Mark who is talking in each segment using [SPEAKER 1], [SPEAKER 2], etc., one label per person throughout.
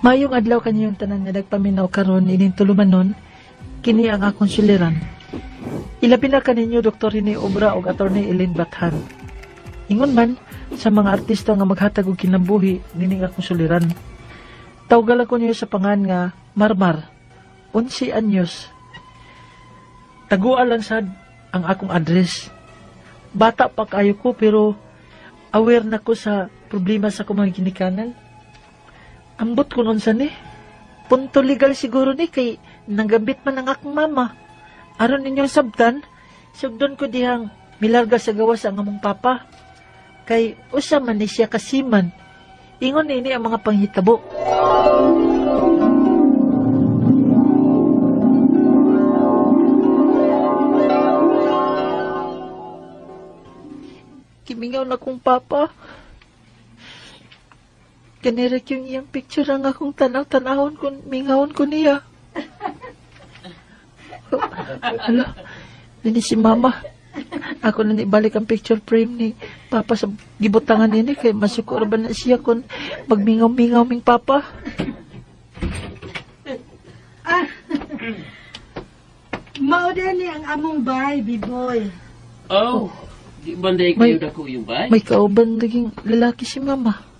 [SPEAKER 1] Mayong adlaw kaniyong tanan nga nagpaminaw karon ining tulumanon, kini ang akong suliran. Ilabi na kaninyo Dr. Rene Obra ug Attorney Elaine Bathan. Ingon man sa mga artista nga maghatag og kinabuhi nining akong suliran. Tawgal ako niyo sa pangan nga Marmar, 11 anyos. Taguan lang sad ang akong address. Bata pa kayo ko pero aware na ko sa problema sa akong mga ginikanan. Ambot ko nun sa ni. Punto legal siguro ni kay nanggambit man ang akong mama. Aron ninyong sabtan, sugdon ko dihang milarga sa gawas ang among papa. Kay usa man ni siya kasiman. Ingon ini ang mga panghitabo. Kimingaw na kong papa. Kanirek yung iyang picture ang akong tanaw-tanahon kung mingawon ko niya. Hala, nini si mama. Ako na nibalik ang picture frame ni papa sa gibutangan nini kay masuko ra ba na siya kung magmingaw-mingaw ming papa.
[SPEAKER 2] Ah, mao din ni ang among bay, Biboy.
[SPEAKER 3] Oh, di banday kayo dako yung bay?
[SPEAKER 1] May kauban naging lalaki si mama.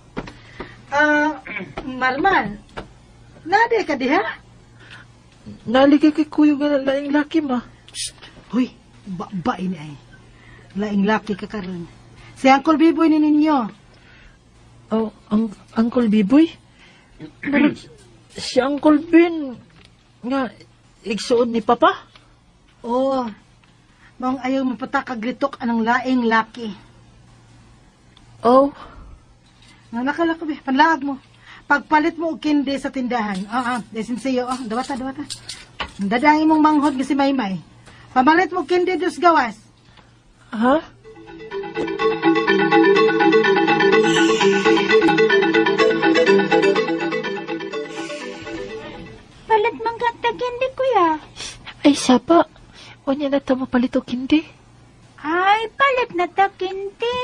[SPEAKER 2] Marmar, nade ka diha?
[SPEAKER 1] Naligay kay kuyo nga laing laki, ma.
[SPEAKER 2] Shh! Huy, ba ini ay. Laing laki ka karon. Si Uncle Biboy ni ninyo.
[SPEAKER 1] Oh, Uncle Biboy? Si Uncle Ben nga igsuon ni Papa?
[SPEAKER 2] Oo. Maong ayaw mapatakag litok anang laing laki.
[SPEAKER 1] Oh.
[SPEAKER 2] Nga nakalako be, panlaag mo. Pagpalit mo og kindi sa tindahan. Desin siyo. Oh, dawata, dawata. Dadang imong manghod nga si Maymay. Pamalit mo kindi dos gawas.
[SPEAKER 1] Ha?
[SPEAKER 4] Palit man kanta kindi, kuya.
[SPEAKER 1] Ay, sapa. Unya na ta mapalit og kindi.
[SPEAKER 4] Ay, palit na ta kindi.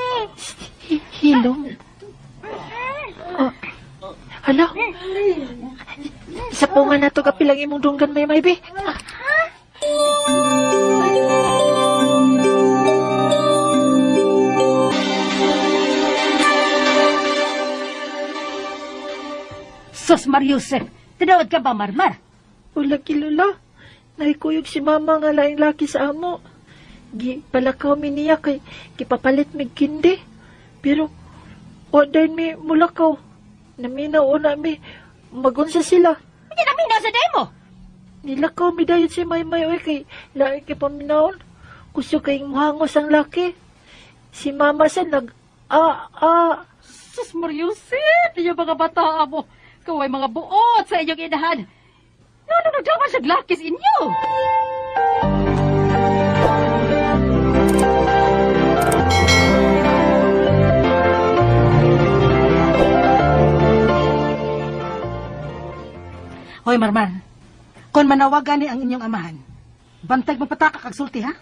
[SPEAKER 1] Hilom. Oh. Hala. Sa punga na to kapilang imong dunggan, Maymay, be.
[SPEAKER 5] Sus Mariusep, tinawad ka ba, Marmar?
[SPEAKER 1] Wala kilala. Naikuyog si mama nga laing laki sa amo. Gi palakaw mi niya kay kipapalit mig kindi. Pero wa dayon mi mulakaw. Naminaw una mi magunsa sila.
[SPEAKER 5] Hindi naminaw sa demo.
[SPEAKER 1] Nilakaw mi dayon si Maymay oy kay laing kay paminawon. Kusyo kay muhangos ang laki. Si mama sa nag
[SPEAKER 5] Sus Mariusep, inyong mga bata mo. Kaway mga buot sa inyong inahan. No, no, no, daman siya lakis inyo.
[SPEAKER 2] Hoy, Marmar. Kung manawagan ni ang inyong amahan, bantag mapataka kag sulti, ha?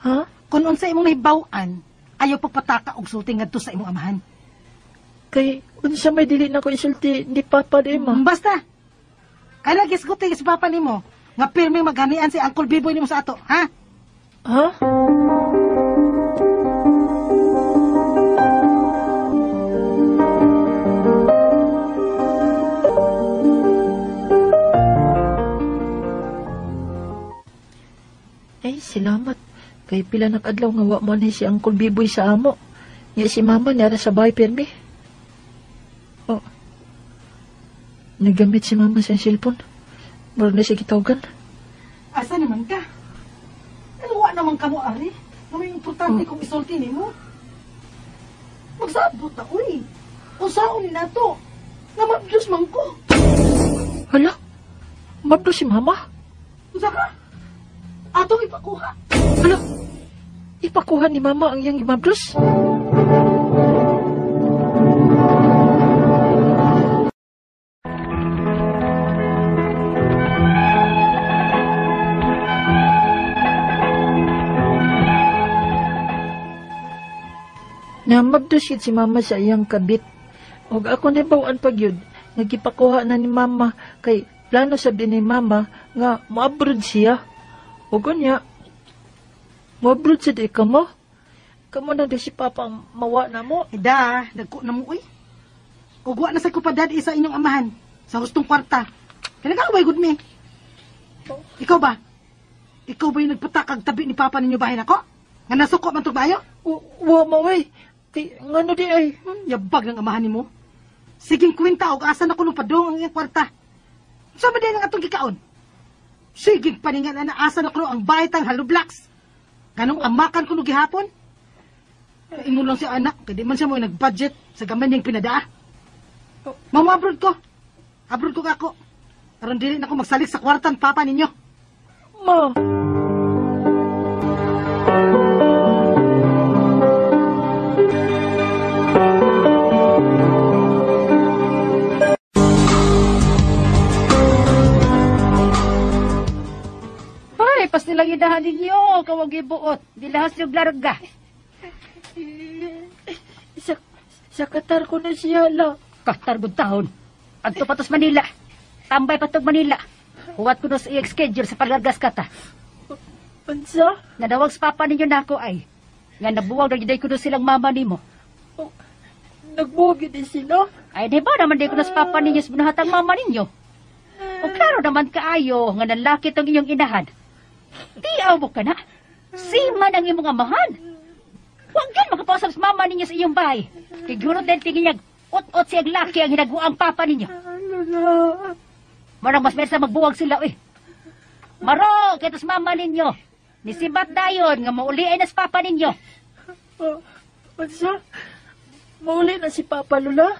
[SPEAKER 1] Ha?
[SPEAKER 2] Kung unsa imong nahibaw-an, ayaw pagpataka og sulti ngadto sa imong amahan.
[SPEAKER 1] Kay unsa may dili na ko isulti ni Papa di ma.
[SPEAKER 2] Basta. Kay lagi isguti sa papa nimo nga pirming maghanian si Uncle Biboy nimo sa ato, ha?
[SPEAKER 1] Ha? Ay, salamat. Kay pila nakadlaw nga wa man si Uncle Biboy sa amo. Nga si mama niara sa bahay pirmi. Oh. Nagamit si mama sa cellphone. Murag na siya gitawagan.
[SPEAKER 2] Asa naman ka? Ano wa naman ka mo, Ari? Nga may importante kong isulti nimo. Magsabot ta, uy. Unsaon ni nato? Nga mabdos man ko.
[SPEAKER 1] Hala? Mabdos si mama?
[SPEAKER 2] Unsa ka? Atong ipakuha.
[SPEAKER 1] Hala? Ipakuha ni mama ang iyang gimabdos? Namabdos yun si mama sa iyang kabit. Og ako nabawan pag yun, Nga gipakuha na ni mama kay plano sabi ni mama nga moabroad siya. Ug unya moabroad sad ka mo. Kamo na di si papa ang mawa na mo.
[SPEAKER 2] Ida, dagko na mo, uy. Ug wa na sa kupadad isa inyong amahan sa hustong kwarta. Kaya nag-away gud mi. Ikaw ba? Ikaw ba yung nagpatakag tabi ni papa ninyo bahin ako? Nga nasuko man tog bayo?
[SPEAKER 1] Wa mo, uy. Kay ngano di ay?
[SPEAKER 2] Yabag ng amahan nimo. Siging kwenta og asa na kuno padung ang iyang kwarta. Sa man ang atong gikaon? Siging paningan na asa na kuno ang bahay tang hollow blocks. Ganong amakan kuno gihapon? Ingon lang si anak, kay di man siya mo nag-budget sa gamay niyang pinadaa. Mama, abroad ko. Abroad ko kako. Aron dili na ko magsalik sa kwartan papa ninyo.
[SPEAKER 1] Ma.
[SPEAKER 5] Ay, pas nilang inahan ninyo, kawag ibuot. Dilahas yung larga.
[SPEAKER 1] Sa Qatar ko na siya, la.
[SPEAKER 5] Qatar gud taon. Adto pa tos Manila. Tambay pa tog Manila. Huwat ko no sa i-schedule sa paglargas kata.
[SPEAKER 1] Unsa?
[SPEAKER 5] Nadawag sa papa ninyo nako ay. Nga nabuwag na gyud ko no silang mama nimo.
[SPEAKER 1] Oh, nagbuwag yun din sila.
[SPEAKER 5] Ay, di ba naman di ko na sa papa ninyo sa bunahatang mama ninyo? O klaro naman kaayo nga nanlaki tong inyong inahan. Tiaw mo ka na. Sima ng imong amahan. Huwag yan makapausap sa mama ninyo sa iyong bahay. Kiguro din tingin niya, ut-ut siyang laki ang hinaguang papa ninyo.
[SPEAKER 1] Lola.
[SPEAKER 5] Marang mas mersa magbuwag sila, eh. Maro, kaya sa mama ninyo. Nisibat dayon nga mauli ay nas papa ninyo.
[SPEAKER 1] Oh, unsa? Mauli na si Papa, Lola?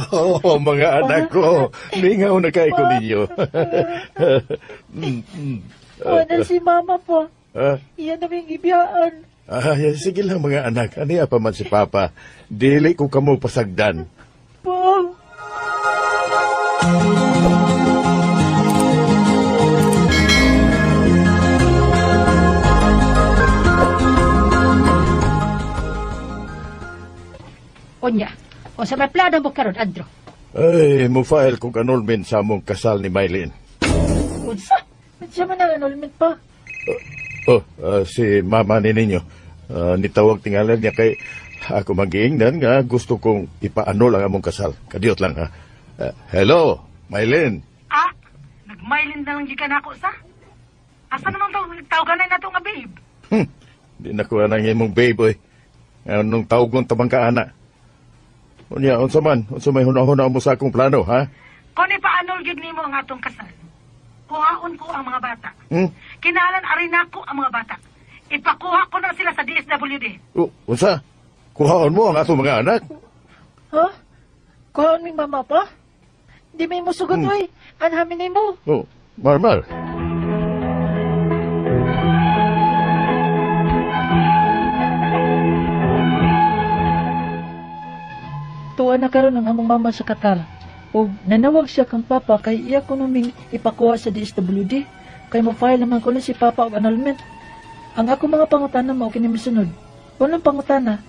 [SPEAKER 6] Oh, mga anak ko, mingaw na kay ko ninyo.
[SPEAKER 1] Wala si mama po.
[SPEAKER 6] Ah,
[SPEAKER 1] Iyan na may gibiyaan.
[SPEAKER 6] Sige lang mga anak, aniya pa man si Papa. Dili ko kamo pasagdan.
[SPEAKER 1] Po.
[SPEAKER 5] Unya, o sa may plano mo karon, Andrew?
[SPEAKER 6] Ay, mo-file kong annulment sa among kasal ni Mylene.
[SPEAKER 5] Unsa?
[SPEAKER 1] Unsa man ang annulment pa?
[SPEAKER 6] Si mama ni ninyo. Nitawag tingalan niya kay ako magiingnan nga gusto kong ipa-annul ang among kasal. Kadiyot lang ha. Hello, Mylene.
[SPEAKER 2] Ah, nagmailin na lang gikan ako sa. Asa naman tawagan na nato nga babe?
[SPEAKER 6] Di nakuha na imong babe oy. Anong tawgon tabang ka ana? Unya, unsa man? Unsa may hunahuna mo sa akong plano, ha?
[SPEAKER 2] Kung ipa-annul gyud nimo ang atong kasal, kuhaon ko ang mga bata.
[SPEAKER 6] Hmm?
[SPEAKER 2] Kinahalan ari nako ang mga bata. Ipakuha ko na sila sa DSWD.
[SPEAKER 6] Oh, unsa? Kuhaon mo ang atong mga anak?
[SPEAKER 1] Ha? Kuhaon mi mama pa? Di may musugot, oy. Anhamin nimo.
[SPEAKER 6] Oh, Marmar.
[SPEAKER 1] Tuwa na karon ang among mama sa Qatar. O nanawag siya kang papa kay iya ko naming ipakuha sa DSWD. Kay mo-file naman ko na si papa og annulment. Ang ako mga pangutana mao kini misunod. Unang pangutana,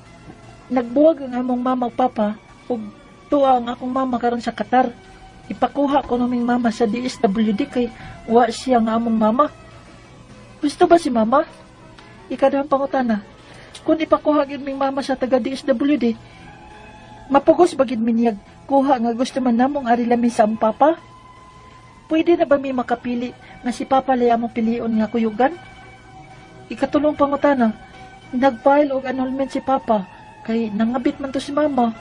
[SPEAKER 1] nagbuwag ang among mama ug papa ug tuwa ang akong mama karon sa Qatar. Ipakuha ko naming mama sa DSWD kay wa siya nga among mama. Gusto ba si mama? Ikadahang pangutana, kung ipakuha gyud ming mama sa taga DSWD, mapugos ba gyud mi niyag kuha nga gusto man namong ari lami sa among papa? Pwede na ba mi makapili nga si papa lay among pilion nga kuyugan? Ikatulong pangutana, nag-file og annulment si papa kay nangabit man to si mama.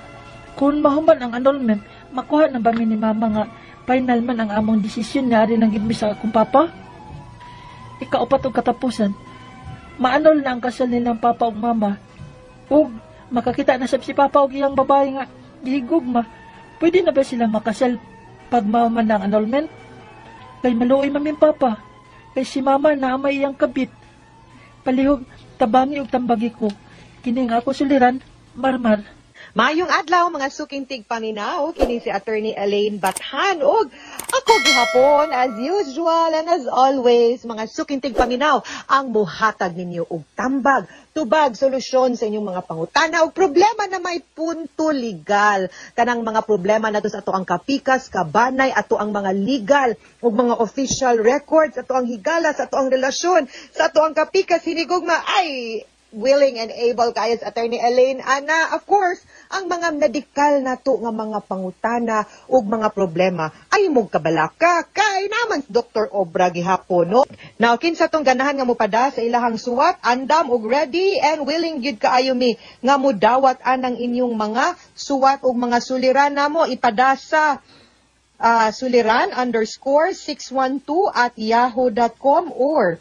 [SPEAKER 1] Kung mahuman ang annulment, makuha na ba mi ni mama nga final man ang among desisyon nga ari nang gid mi sa akong papa? Ikaupat og katapusan, maanol na ang kasal nilang papa ug mama ug makakita na sab si papa og iyang babae nga gihigugma. Pwede na ba sila makasal pag mahuman na ang annulment? Kay maluoy man ming papa. Kay si mama naa may iyang kabit. Palihog tabangi og tambagi ko. Kini nga ako suliran, Marmar.
[SPEAKER 7] Maayong adlaw, mga suking tigpaminaw, kini si Attorney Elaine Bathan ug ako gihapon, as usual and as always, mga suking tigpaminaw, ang muhatag ninyo og tambag, tubag, solusyon sa inyong mga pangutana og problema na may punto legal. Kanang mga problema nato sa ato ang kapikas, kabanay, ato ang mga legal ug mga official records, ato ang higala sa ato ang relasyon, sa ato ang kapikas, hinigugma, ay willing and able kaayo sa Attorney Elaine ana. Of course, ang mga medical nato nga mga pangutana ug mga problema ay mog kabalaka kay naman si Dr. Obra gihapon, no? Now, kinsa tong ganahan nga mopada sa ilahang suwat, andam ug ready and willing gyud kaayo mi nga modawat anang inyong mga suwat ug mga suliran namo, ipadasa suliran_612@yahoo.com or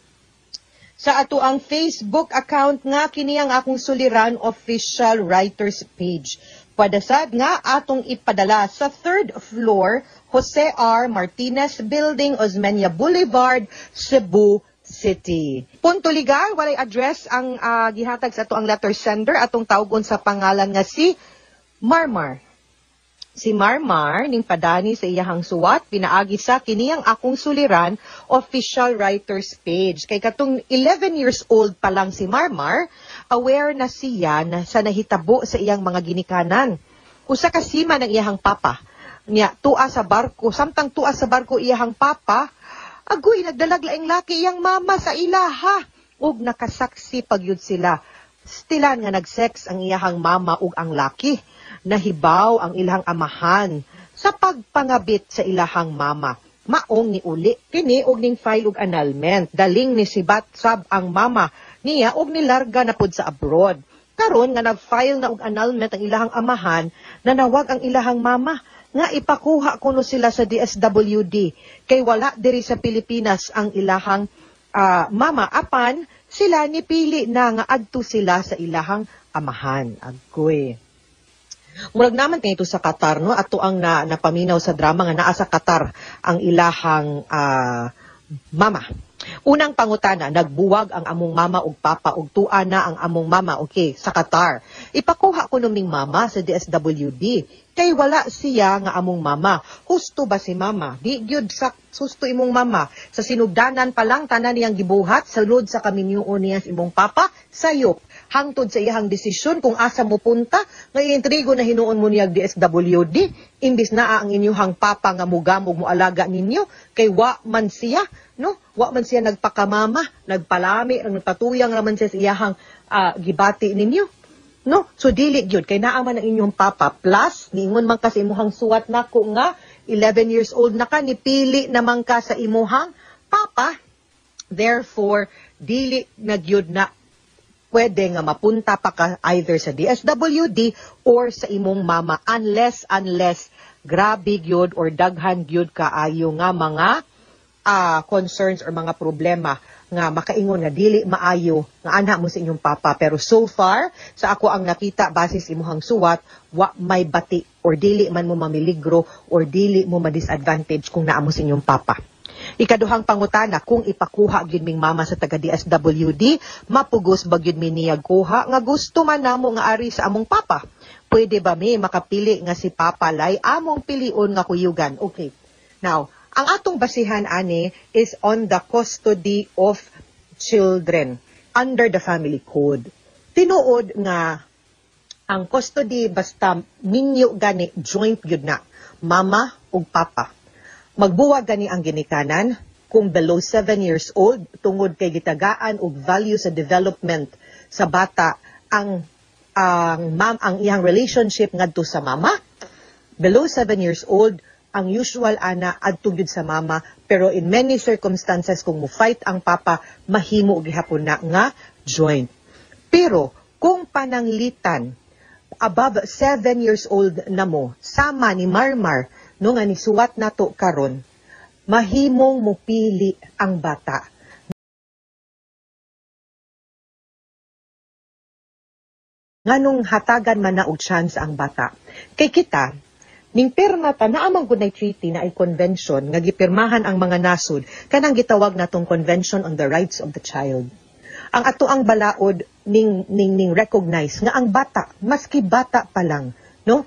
[SPEAKER 7] sa ato ang Facebook account nga kini ang Akong Suliran Official Writers Page. Pwede sad nga atong ipadala sa third floor, Jose R. Martinez Building, Osmeña Boulevard, Cebu City. Punto legal, walay address ang gihatag sa ato ang letter sender, atong tawgon sa pangalan nga si Marmar. Si Marmar ning padani sa iyahang suwat pinaagi sa kiniyang Akong Suliran Official Writers Page. Kay katong 11 years old pa lang si Marmar, aware na siya na sa nahitabo sa iyang mga ginikanan. Usa ka seaman ang iyahang papa. Nya tua sa barko, samtang tua sa barko iyahang papa, agoy, nagdalag laing laki iyang mama sa ilaha ug nakasaksi pagyud sila. Stilan nga nagsex ang iyahang mama ug ang laki. Nahibaw ang ilahang amahan sa pagpangabit sa ilahang mama. Maong niuli kini og ning file og annulment. Daling ni sibat sab ang mama niya og nilarga na pud sa abroad. Karon nga nag-file na og annulment ang ilahang amahan, nanawag ang ilahang mama nga ipakuha kuno sila sa DSWD kay wala diri sa Pilipinas ang ilahang mama, apan sila nipili na nga adto sila sa ilahang amahan. Agoy. Murag naman kay ito sa Qatar, no? Ato ang napaminaw sa drama nga naa sa Qatar ang ilahang mama. Unang pangutana, nagbuwag ang among mama ug papa ug tua na ang among mama, okay, sa Qatar. Ipakuha ko ning mama sa DSWD kay wala siya nga among mama. Husto ba si mama? Di gyud sa husto imong mama. Sa sinugdanan pa lang tanan niyang gibuhat sulod sa kaminyuon niya sa imong papa, sayop hangtod sa iyang desisyon kung asa mo punta, nga intrigo na hinuon mo niyag DSWD imbis naa ang inyuhang papa nga mugamog mo alaga ninyo, kay wa man siya, no, wa man siya nagpakamama, nagpalami ang nagpatuyang raman siya sa iyahang gibati ninyo, no? So dili gyud kay naa man ang inyong papa, plus niingon man ka sa imuhang suwat nako nga 11 years old na ka, nipili naman ka sa imuhang papa, therefore dili na gyud na pwede nga mapunta pa ka either sa DSWD or sa imong mama unless grabe gyud or daghan gyud kaayo nga mga concerns or mga problema nga makaingon nga dili maayo nga anha mo sa inyong papa. Pero so far sa ako ang nakita basis imuhang suwat, wa may bati or dili man mo mamiligro or dili mo ma-disadvantage kung naa mo sa inyong papa. Ikaduhang pangutana, kung ipakuha gyud ming mama sa taga DSWD, mapugos ba gyud mi niya kuha nga gusto man namo nga ari sa among papa? Pwede ba mi makapili nga si papa lay among pilion nga kuyugan? Okay. Now, ang atong basihan ani is on the custody of children under the family code. Tinuod nga ang custody basta minyo gani joint gyud na mama ug papa. Magbuwag gani ang ginikanan kung below 7 years old tungod kay gitagaan og value sa development sa bata ang mam ang iyang relationship ngadto sa mama. Below 7 years old, ang usual ana adto gyud sa mama, pero in many circumstances kung mo fight ang papa, mahimo gihapon na nga joint. Pero kung pananglitan above 7 years old na mo, sama ni Marmar no nga nisuwat nato karon, mahimong mopili ang bata. Nganong hatagan man na og chance ang bata? Kay kita Ning pirma ta naa man gud nay treaty na ay convention nga gipirmahan ang mga nasod kanang gitawag natong Convention on the Rights of the Child. Ang ato ang balaod ning recognize nga ang bata maski bata pa lang, no,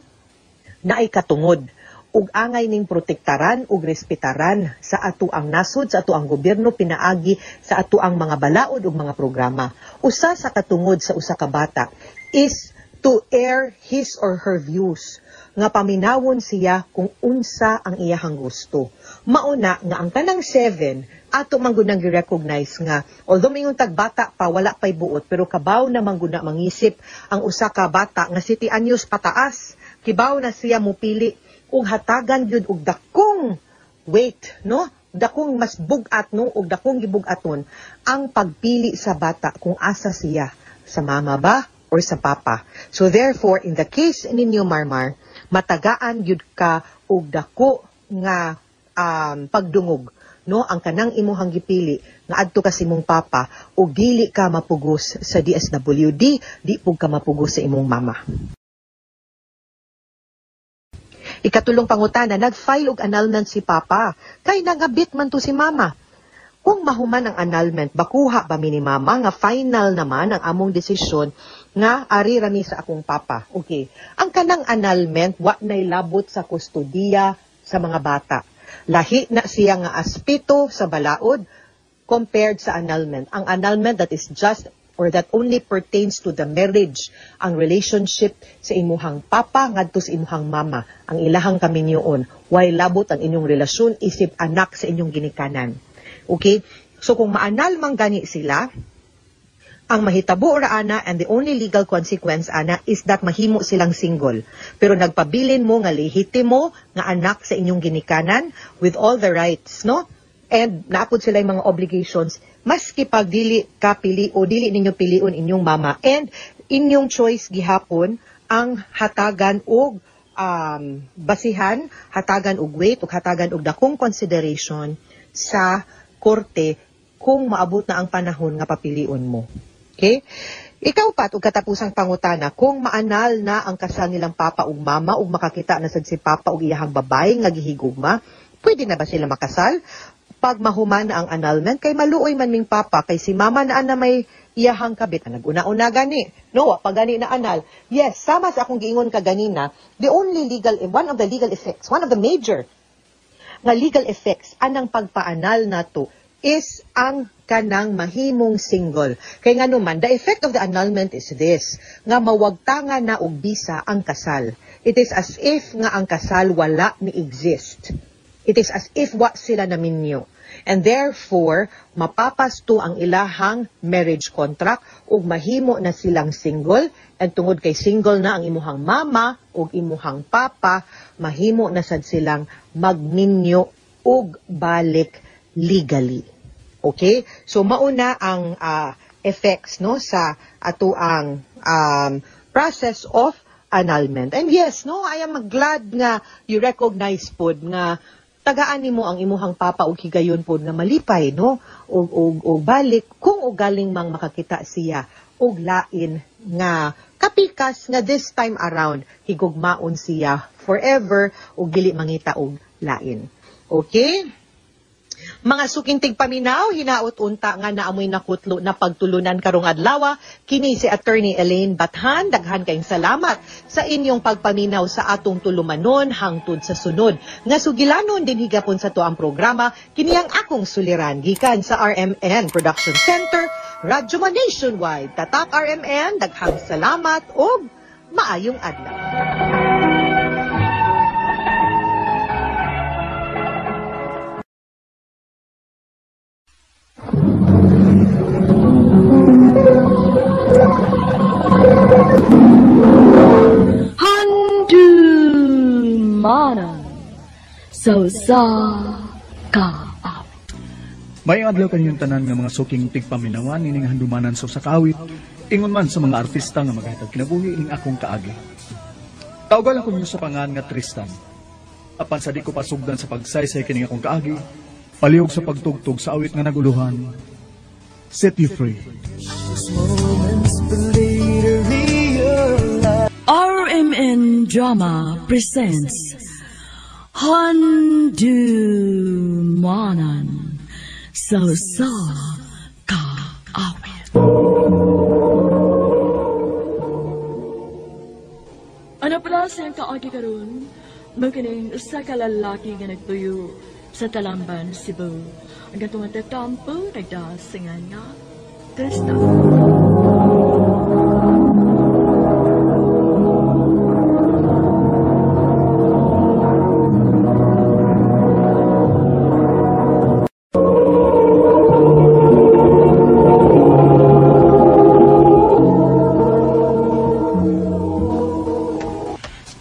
[SPEAKER 7] naay katungod ug angay ning protektaran ug respetaran sa ato ang nasod, sa ato ang gobyerno pinaagi sa ato ang mga balaod ug mga programa. Usa sa katungod sa usa ka bata is to air his or her views, nga paminawon siya kung unsa ang iyahang gusto. Mauna nga ang kanang 7 ato man gud nang gi-recognize nga although mingon tag bata pa wala pay buot, pero kabaw na man gud na mangisip ang usa ka bata nga 7 anyos pataas, kibaw na siya mopili ug hatagan gyud og dakong weight, no, dakong mas bug-at, no, ug dakong gibug-aton ang pagpili sa bata kung asa siya, sa mama ba or sa papa. So therefore, in the case ninyo, Marmar, matagaan gyud ka og dako nga pagdungog, no, ang kanang imuhang gipili nga adto ka sa imong papa ug dili ka mapugos sa DSWD, di pug ka mapugos sa imong mama. Ikatulong pangutana, nag-file og annulment si papa kay nangabit man to si mama. Kung mahuman ang annulment, bakuha ba mi ni mama nga final naman ang among desisyon nga ari rami sa akong papa? Okay. Ang kanang annulment wa nay labot sa kustodiya sa mga bata. Lahi na siya nga aspeto sa balaod compared sa annulment. Ang annulment that is just or that only pertains to the marriage, ang relationship sa imuhang papa ngadto sa imuhang mama, ang ilahang kaminyoon, way labot ang inyong relasyon isip anak sa inyong ginikanan. Okay? So kung maanal man gani sila, ang mahitabo ra ana and the only legal consequence ana is that mahimo silang single. Pero nagpabilin mo nga lehitimo nga anak sa inyong ginikanan with all the rights, no? And naapod sila yung mga obligations maski pag dili ka pili o dili ninyo piliun inyong mama, and inyong choice gihapon ang hatagan og basihan, hatagan og weight ug hatagan og dakong consideration sa korte kung maabot na ang panahon nga papiliun mo. Okay? Ikaw pat og katapusang pangutana, kung maanal na ang kasal nilang papa ug mama ug makakita na sad si papa og iyahang babae nga gihigugma, pwede na ba sila makasal? Pag mahuman na ang annulment, kay maluoy man ming papa, kay si mama na ana may iyahang kabit. Nag-una-una gani. No, wa pa gani na anal. Yes, sama sa akong giingon kaganina, the only legal, one of the legal effects, one of the major nga legal effects anang pagpaanal nato is ang kanang mahimong single. Kay ngano man, the effect of the annulment is this, nga mawagtanga na og bisa ang kasal. It is as if nga ang kasal wala ni exist. It is as if wa sila naminyo. And therefore, mapapasto ang ilahang marriage contract ug mahimo na silang single. And tungod kay single na ang imuhang mama ug imuhang papa, mahimo na sad silang magminyo ug balik legally. Okay? So mauna ang effects, no, sa ato ang process of annulment. And yes, no, I am glad nga you recognize pod nga tagaan nimo ang imuhang papa og higayon pod nga malipay, no, og balik kung ugaling mang makakita siya og lain nga kapikas nga this time around higugmaon siya forever ug dili mangita og lain. Okay? Mga suking tigpaminaw, hinaot unta nga naamoy nakutlo na pagtulunan karong adlaw. Kini si Attorney Elaine Bathan. Daghan kayong salamat sa inyong pagpaminaw sa atong tulumanon hangtod sa sunod. Nga sugilanon din higapon sa to ang programa, kini ang akong suliran gikan sa RMN Production Center, Radyo Nationwide. Tatak RMN, daghang salamat ug maayong adlaw.
[SPEAKER 8] Handumanan sa usa ka awit.
[SPEAKER 9] Maayong adlaw kaninyong tanan nga mga suking tigpaminawan ining handumanan sa usa ka awit, ingon man sa mga artista nga maghatag kinabuhi ining akong kaagi. Tawgal ako ninyo sa pangan nga Tristan. Apan sa di ko pasugdan sa pagsaysay kining akong kaagi, palihog sa pagtugtog sa awit nga naguluhan, Set You Free.
[SPEAKER 8] RMN Drama presents Handumanan sa usa ka awit. Ano pala siyang kaagi karon? Makining usa ka lalaki nga nagtuyo sa Talamban, Cebu. Ang katong tatampo nagdasingan nga Tristan.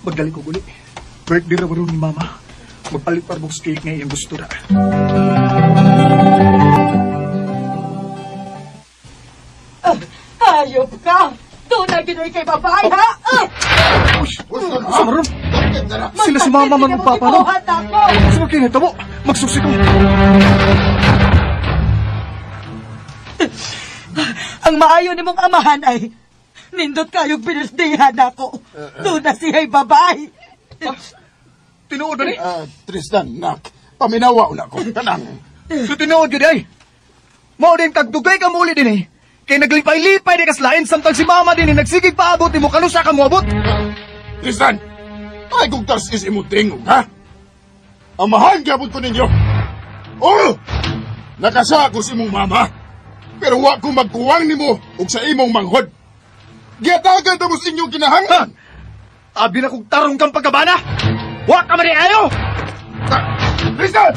[SPEAKER 9] Magdali ko guli. Birthday ra ni mama. Magpalit para box cake nga iyang gusto ra.
[SPEAKER 2] Ayop ka! Doon na ginoy kay babae, ha?
[SPEAKER 9] Samaron! Sila si mama man papa, no? Sa mga mo, magsusi ko.
[SPEAKER 2] Ang maayo ni mong amahan ay nindot kayong binirthdayan ako. Doon na siya'y babae.
[SPEAKER 9] Tinuod na ni?
[SPEAKER 10] Tristan, nak. Paminawa una ko. Tanang.
[SPEAKER 9] So tinuod yun ay. Mao din kagdugay ka muli din eh. Kay naglipay-lipay di kaslain samtang si mama din eh. Nagsigig paabot ni mo kanusa ka moabot.
[SPEAKER 10] Tristan, ay kung tas is imong tingog, ha? Amahan gyapon ko ninyo. Oh! Nakasa ko sa imong mama. Pero wa ko magkuwang nimo og sa imong manghod. Giyatagan ta mo sa inyong kinahanglan.
[SPEAKER 9] Abi na kong tarong kang pagkabana. Wa ka man ayo.
[SPEAKER 10] Tristan!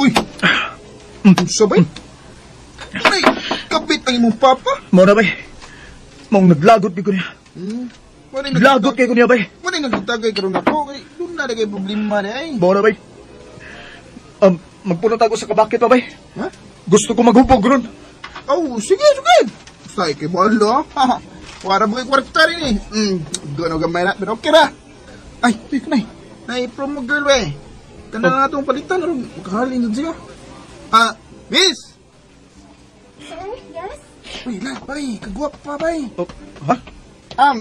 [SPEAKER 10] Uy! Sabay? Ay, kapit ang imong papa.
[SPEAKER 9] Mao na bay. Maong naglagot ko niya. Lagot kay ko niya bay.
[SPEAKER 10] Wala nagtagay karon ako kay dun na kay problema ni ay.
[SPEAKER 9] Mao na bay. Magpunta ko sa kabakit pa bay.
[SPEAKER 10] Ha?
[SPEAKER 9] Gusto ko maghubog ron.
[SPEAKER 10] Oh, sige, sige. Basta kay bolo. Wala mo kay kwarta rin eh. Gano gamay na, pero okay ra. Ay, tuy kanay. Nay promo girl we. Kana na atong palitan ron. Makahalin jud siya. Ah, miss.
[SPEAKER 4] Sir, yes?
[SPEAKER 10] Uy, la, bay, kagwap pa bay.
[SPEAKER 9] Oh, ha?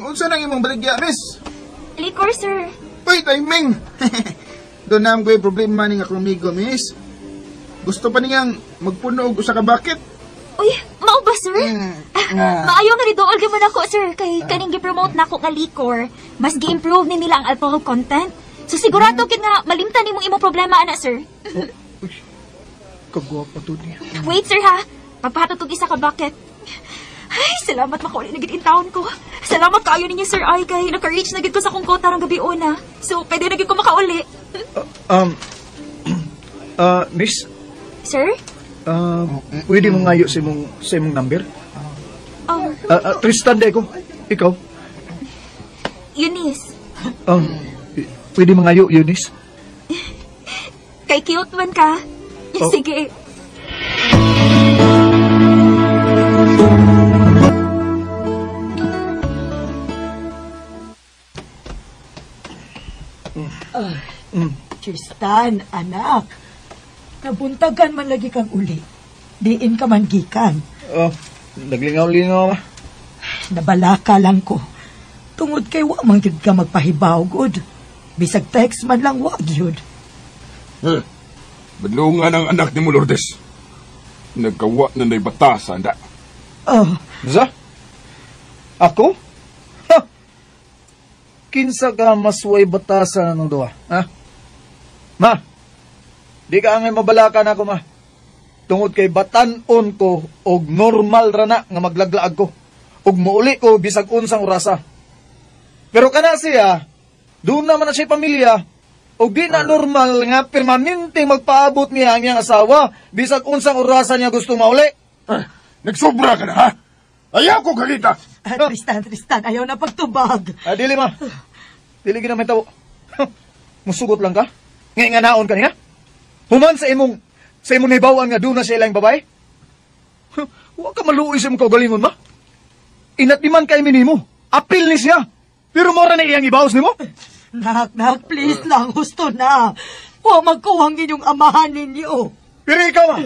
[SPEAKER 10] Unsa nang imong baligya, miss?
[SPEAKER 4] Liquor, sir.
[SPEAKER 10] Uy, timing. Doon na ang problema ning akong amigo, miss. Gusto pa niyang magpuno og usa ka bucket.
[SPEAKER 4] Uy, mao ba, sir? Maayo nga ridool gyud man ako, sir, kay kaning gi-promote nako nga liquor, mas gi-improve ni nila ang alcohol content. So sigurado gid nga malimtan nimong imong problema ana, sir.
[SPEAKER 9] Oh, uy, kagwapa to niya.
[SPEAKER 4] Wait, sir, ha. Pagpahatod og isa ka bucket. Ay, salamat makauli na gid in town ko. Salamat kaayo ninyo, sir, ay kay naka-reach na gid ko sa akong quota rang gabi una. So pwede na gid ko makauli.
[SPEAKER 9] Miss?
[SPEAKER 4] Sir?
[SPEAKER 9] Pwede mo ngayo sa imong number? Tristan de ko. Ikaw?
[SPEAKER 4] Eunice.
[SPEAKER 9] Pwede mo ngayo, Eunice?
[SPEAKER 4] Kay cute man ka. Oh. Sige.
[SPEAKER 2] Tristan, anak. Nabuntagan man lagi kang uli. Diin ka man gikan.
[SPEAKER 9] Oh, naglingaw-lingaw ma.
[SPEAKER 2] Nabalaka lang ko. Tungod kay wa man gyud ka magpahibaw gud. Bisag text man lang wa gyud.
[SPEAKER 10] Badlungan ang anak ni mo, Lourdes. Nagkawa na na'y batasan da.
[SPEAKER 2] Oh.
[SPEAKER 9] Sa? Ako? Ha! Kinsa ka masway batasan ng duha? Ha? Ma! Di ka angay mabalaka na ako, ma. Tungod kay batan-on ko og normal ra na nga maglaglaag ko. Og muuli ko bisag unsang orasa. Pero kana siya, doon naman na siya pamilya, og di na normal nga permanente magpaabot niya ang iyang asawa bisag unsang orasa niya gusto mauli.
[SPEAKER 10] Nagsobra ka na, ha? Ayaw ko kakita!
[SPEAKER 2] Tristan, ayaw na pagtubag.
[SPEAKER 9] Dili, ma. Dili gina may tawo. Musugot lang ka? Ngay nga naon ka niya? Human sa imong nahibawan nga doon na siya ilang babae? Huwag ka maluoy sa imong kaugalingon, ma. Inat di man kay minimo. Apil ni siya. Pero mora na iyang ibawas nimo?
[SPEAKER 2] Nak, please lang. Gusto na. Huwag magkuwang inyong amahan ninyo.
[SPEAKER 9] Pero ikaw, ma.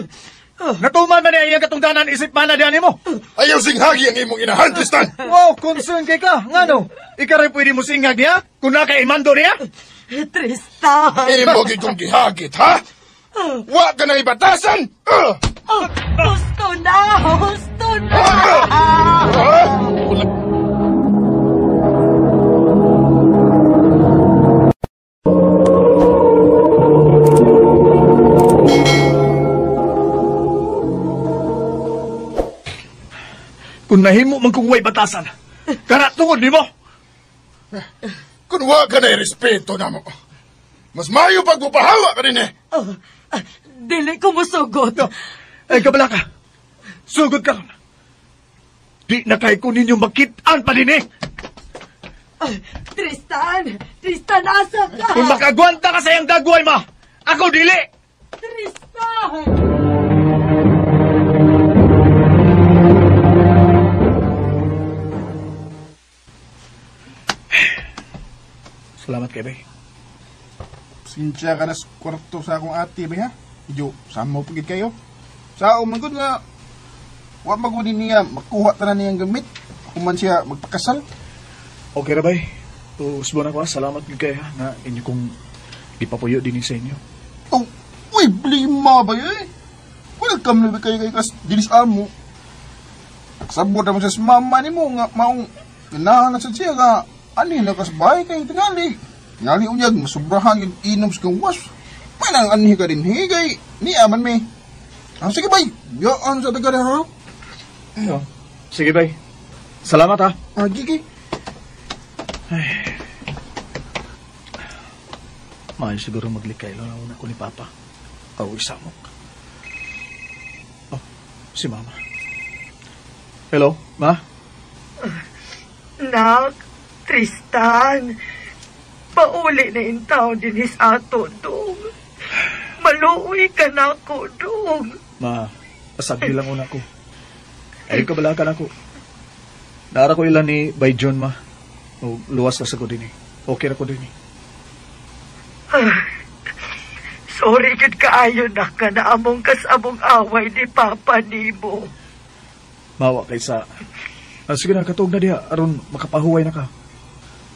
[SPEAKER 9] Natuman man niya iyang katungdanan isip man na diyan mo.
[SPEAKER 10] Ayaw singhagi ang imong inahan, Tristan.
[SPEAKER 9] Wow, concern kay ka. Ngano? Ikaw rin pwede mo singhag niya? Kung nakaimando niya?
[SPEAKER 8] Tristan!
[SPEAKER 10] Imo gid kong gihagit, ha? Wa ka na ibatasan!
[SPEAKER 8] Husto na! Husto na!
[SPEAKER 9] Kung nahimo man kong way batasan, kana tungod nimo.
[SPEAKER 10] Kung wa ka na irespeto na mo, mas mayo pagpupahawa ka rin eh.
[SPEAKER 8] Dili ko musugot.
[SPEAKER 9] No. Ay, kabala ka. Sugod ka. Di na kay ko ninyo makit-an pa din eh.
[SPEAKER 8] Tristan! Tristan, asa ka?
[SPEAKER 9] Kung makagwanta ka sa iyang dagway, ma, ako dili!
[SPEAKER 8] Tristan!
[SPEAKER 9] Salamat kay bay.
[SPEAKER 10] Sinsya ka na sa kwarto sa akong ate, bay ha? Medyo sama pagid kayo. Sa ako, magod nga, wa magod niya, makuha tanan niyang gamit. Human siya magpakasal.
[SPEAKER 9] Okay ra bay. Usbo na ko ha. Salamat gid kayo ha, na inyo kong gipapuyo din sa inyo.
[SPEAKER 10] Oh, uy, blima ba eh? Welcome na ba kayo kay kas dinis amo. Nagsabot naman siya sa mama ni mo nga maong ganahan na sa siya nga ani na kas bahay kay tingali. Tingali unyag, masubrahan yung inom sa gawas. Manang anhi ka rin higay. Ni aman may. Ah, sige bay, yaan sa taga ha.
[SPEAKER 9] Oh, sige bay. Salamat ha.
[SPEAKER 10] Ah, gigi.
[SPEAKER 9] Ay. Maayo siguro maglikay lang na una ko ni Papa. O isamok. Oh, si Mama. Hello, Ma?
[SPEAKER 8] Nak, Tristan, pauli na in town din his ato, dong. Maluoy ka na ako, dong.
[SPEAKER 9] Ma, pasagdi lang una ko. Ay, kabalakan ako. Naara ko ilan ni Bay John, ma. O, luwas na sa ko din eh. Okay na ko din eh.
[SPEAKER 8] Sorry, gud kaayo na ka na among kasamong away ni Papa nimo.
[SPEAKER 9] Mawa kaysa. Ah, sige na, katuog na diha. Aron makapahuway na ka.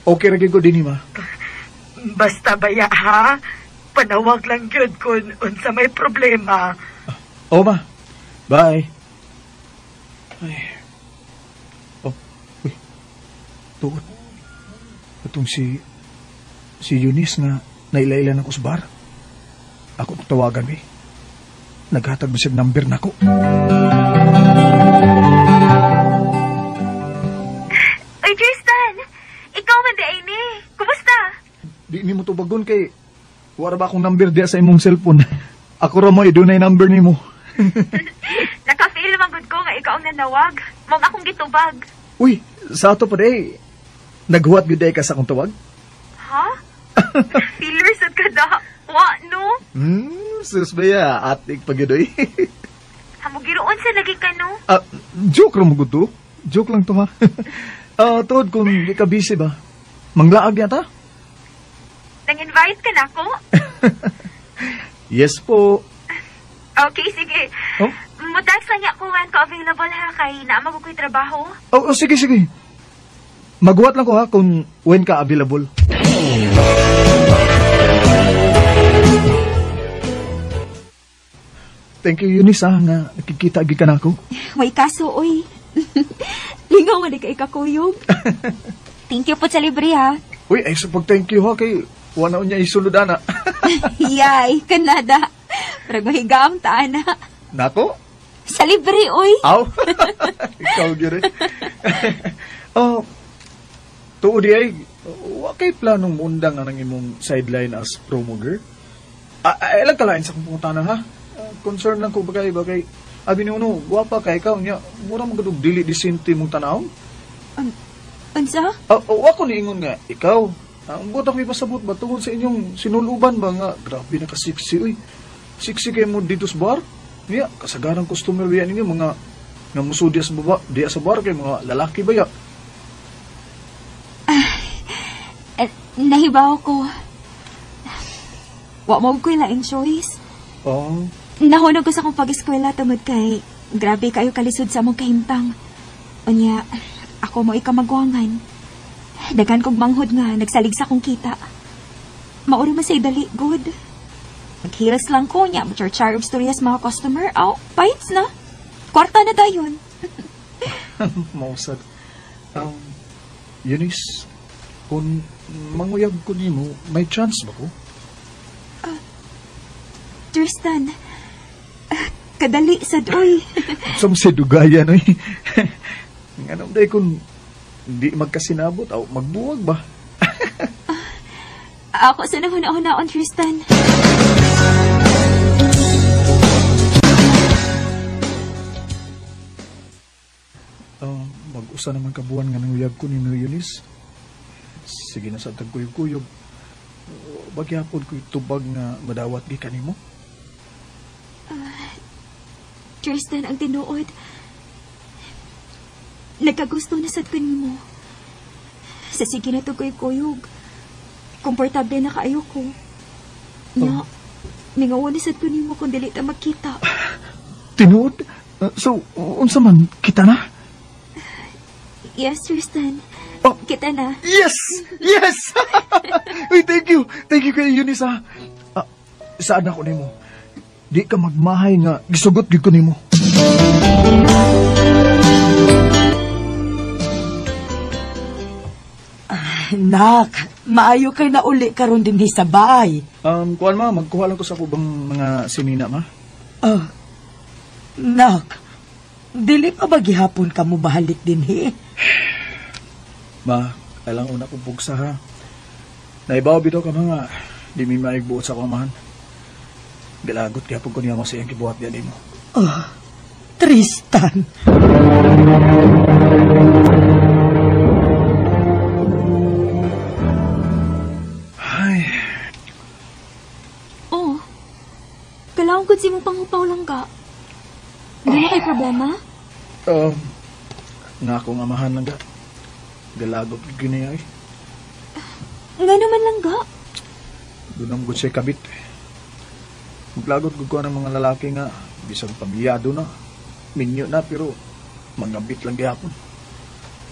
[SPEAKER 9] Okay ra gyud ko din, ma.
[SPEAKER 8] Basta baya, ha? Panawag lang gyud kun unsa may problema.
[SPEAKER 9] Oo, ma. Bye. Ay. Oh, uy. Tuod. Itong si Eunice nga nailailan ako sa bar. Ako tawagan, eh. Naghatag ba siya number na ko?
[SPEAKER 4] Uy, Tristan! Ikaw man di ay ni. Kumusta?
[SPEAKER 9] Di ni mo tubagon kay wala ba akong number diya sa imong cellphone. Ako ra mo idunay number nimo.
[SPEAKER 4] Naka-feel man gud ko nga ikaw ang nanawag. Mong akong gitubag.
[SPEAKER 9] Uy, sa ato pa day. Naghuwat gyud day ka sa akong tawag?
[SPEAKER 4] Ha? Feeler sad ka da. Wa no?
[SPEAKER 9] Sus ba ya? Atik pa gyud oy.
[SPEAKER 4] Hamugiroon sa lagi ka no?
[SPEAKER 9] Joke ra mo gud to. Joke lang to ha. Tuod kung di ka busy ba? Manglaag yata?
[SPEAKER 4] Nang-invite ka na ko?
[SPEAKER 9] Yes po.
[SPEAKER 4] Okay, sige.
[SPEAKER 9] Oh?
[SPEAKER 4] Mo-text lang niya ko when ka available ha, kay naamag ko'y trabaho.
[SPEAKER 9] Oh, sige, sige. Maghuwat lang ko ha kung when ka available. Thank you, Eunice, ha, nga nakikita agi ka na ako.
[SPEAKER 4] May kaso, oy. Lingaw man di ka ikakuyog. Thank you po sa libre, ha.
[SPEAKER 9] Uy, ay sa pag-thank you, ha, kay wala niya isulod, ana.
[SPEAKER 4] Yay, Kanada. Parang mahigaam ta, ana.
[SPEAKER 9] Nako?
[SPEAKER 4] Sa libre, oy.
[SPEAKER 9] Aw. Ikaw, gyud eh. Oh, tuod di ay, wa kay planong mundang ang imong sideline as promo girl? Ay lang kalain sa kong pangutana, ha? Concern lang ko bagay, bagay. Abi ni uno, gwapa kay ikaw niya. Mura man gud dili disente mong tanaw.
[SPEAKER 4] Unsa?
[SPEAKER 9] Wa ko niingon nga ikaw. Ang buot ako ipasabot ba tungod sa inyong sinuluban ba nga grabe na ka sexy oy. Sexy kay mo dito sa bar. Niya kasagarang customer biya ninyo mga nga musudya sa baba, diya sa bar kay mga lalaki ba ya.
[SPEAKER 4] Nahibaw ko. Wa mo ko'y laing choice.
[SPEAKER 9] Oh.
[SPEAKER 4] Nahunog ko sa akong pag-eskwela tungod kay grabe kayo kalisod sa among kahimtang. Unya, ako mo ikamagwangan. Daghan kog manghod nga nagsalig sa akong kita. Mauro man say dali, good. Maghiras lang ko niya, machar-char og storya sa mga customer. Aw, bites na. Kwarta na dayon.
[SPEAKER 9] Mausad. Eunice, kung manguyab ko nimo, may chance ba ko?
[SPEAKER 4] Tristan, kadali sad oy.
[SPEAKER 9] Sa mo dugayan oy. Nganong day kung di magkasinabot aw magbuwag ba?
[SPEAKER 4] Ako sa nahuna-hunaon, Tristan.
[SPEAKER 9] Mag-usa naman kabuan nga nanguyab ko ni Eunice. Sige na sa tagkuyog-kuyog. Bagyapon ko'y tubag nga madawat gikan nimo.
[SPEAKER 4] Tristan, ang tinuod. Nagkagusto na sad ko nimo. Sa sige na tugkoy-kuyog. Komportable na kaayo ko. Nya, mingaw na sad ko nimo kung dili ta magkita.
[SPEAKER 9] Tinuod? So, unsa man kita na?
[SPEAKER 4] Yes, Tristan.
[SPEAKER 9] Oh.
[SPEAKER 4] Kita na.
[SPEAKER 9] Yes! Yes! Uy, thank you. Thank you kay Eunice, ha. Saan ako nimo? Di ka magmahay nga gisugot gyud ko nimo.
[SPEAKER 11] Nak, maayo kay nauli karon dinhi sa bahay.
[SPEAKER 9] Kuan ma, magkuha lang ko sa kubang mga sinina, ma.
[SPEAKER 11] Nak, dili pa ba gihapon ka mo bahalik dinhi?
[SPEAKER 9] Ma, kailang una kong pugsa, ha. Naibaw bitaw ka mga di mi maigbuot sa akong amahan. Galagot gihapon ko niya mo sa iyang gibuhat diyan nimo.
[SPEAKER 11] Oh, Tristan.
[SPEAKER 9] Ay.
[SPEAKER 4] Oh. Kailangan ko si mong pangupaw lang ka. Hindi na kay problema?
[SPEAKER 9] Nga akong amahan lang ga. Galagot gini ay.
[SPEAKER 4] Nga naman lang ga.
[SPEAKER 9] Doon ang good siya kabit. Maglagot ko ng mga lalaki nga bisag pamilyado na, minyo na, pero mangabit lang gihapon.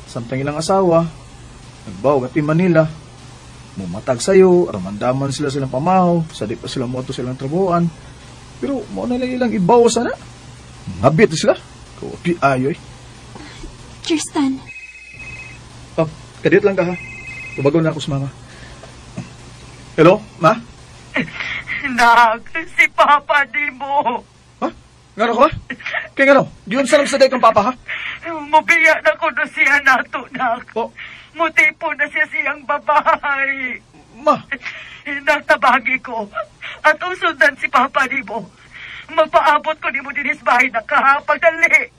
[SPEAKER 9] Samtang ilang asawa, nagbaw at Manila, mumatag sayo, ramandaman sila silang pamahaw, sa di pa sila moto silang trabuhan, pero mo na lang ilang ibaw sana. Ngabit sila. Kopi ayoy.
[SPEAKER 4] Tristan.
[SPEAKER 9] Oh, kadiyot lang ka ha. Tubagon na ako sa mama. Hello, ma?
[SPEAKER 11] Nak, si Papa di mo.
[SPEAKER 9] Ha? Ngano ko ba? Kaya ngano? Diyon sa lang sa day kang Papa, ha?
[SPEAKER 11] Mubiya na ko na siya nato, nak.
[SPEAKER 9] Oh.
[SPEAKER 11] Mutipo na siya siyang babae.
[SPEAKER 9] Ma!
[SPEAKER 11] Nak, tabagi ko. At usundan si Papa di mo. Magpaabot ko ni mo dinis bahay na kahapag dali.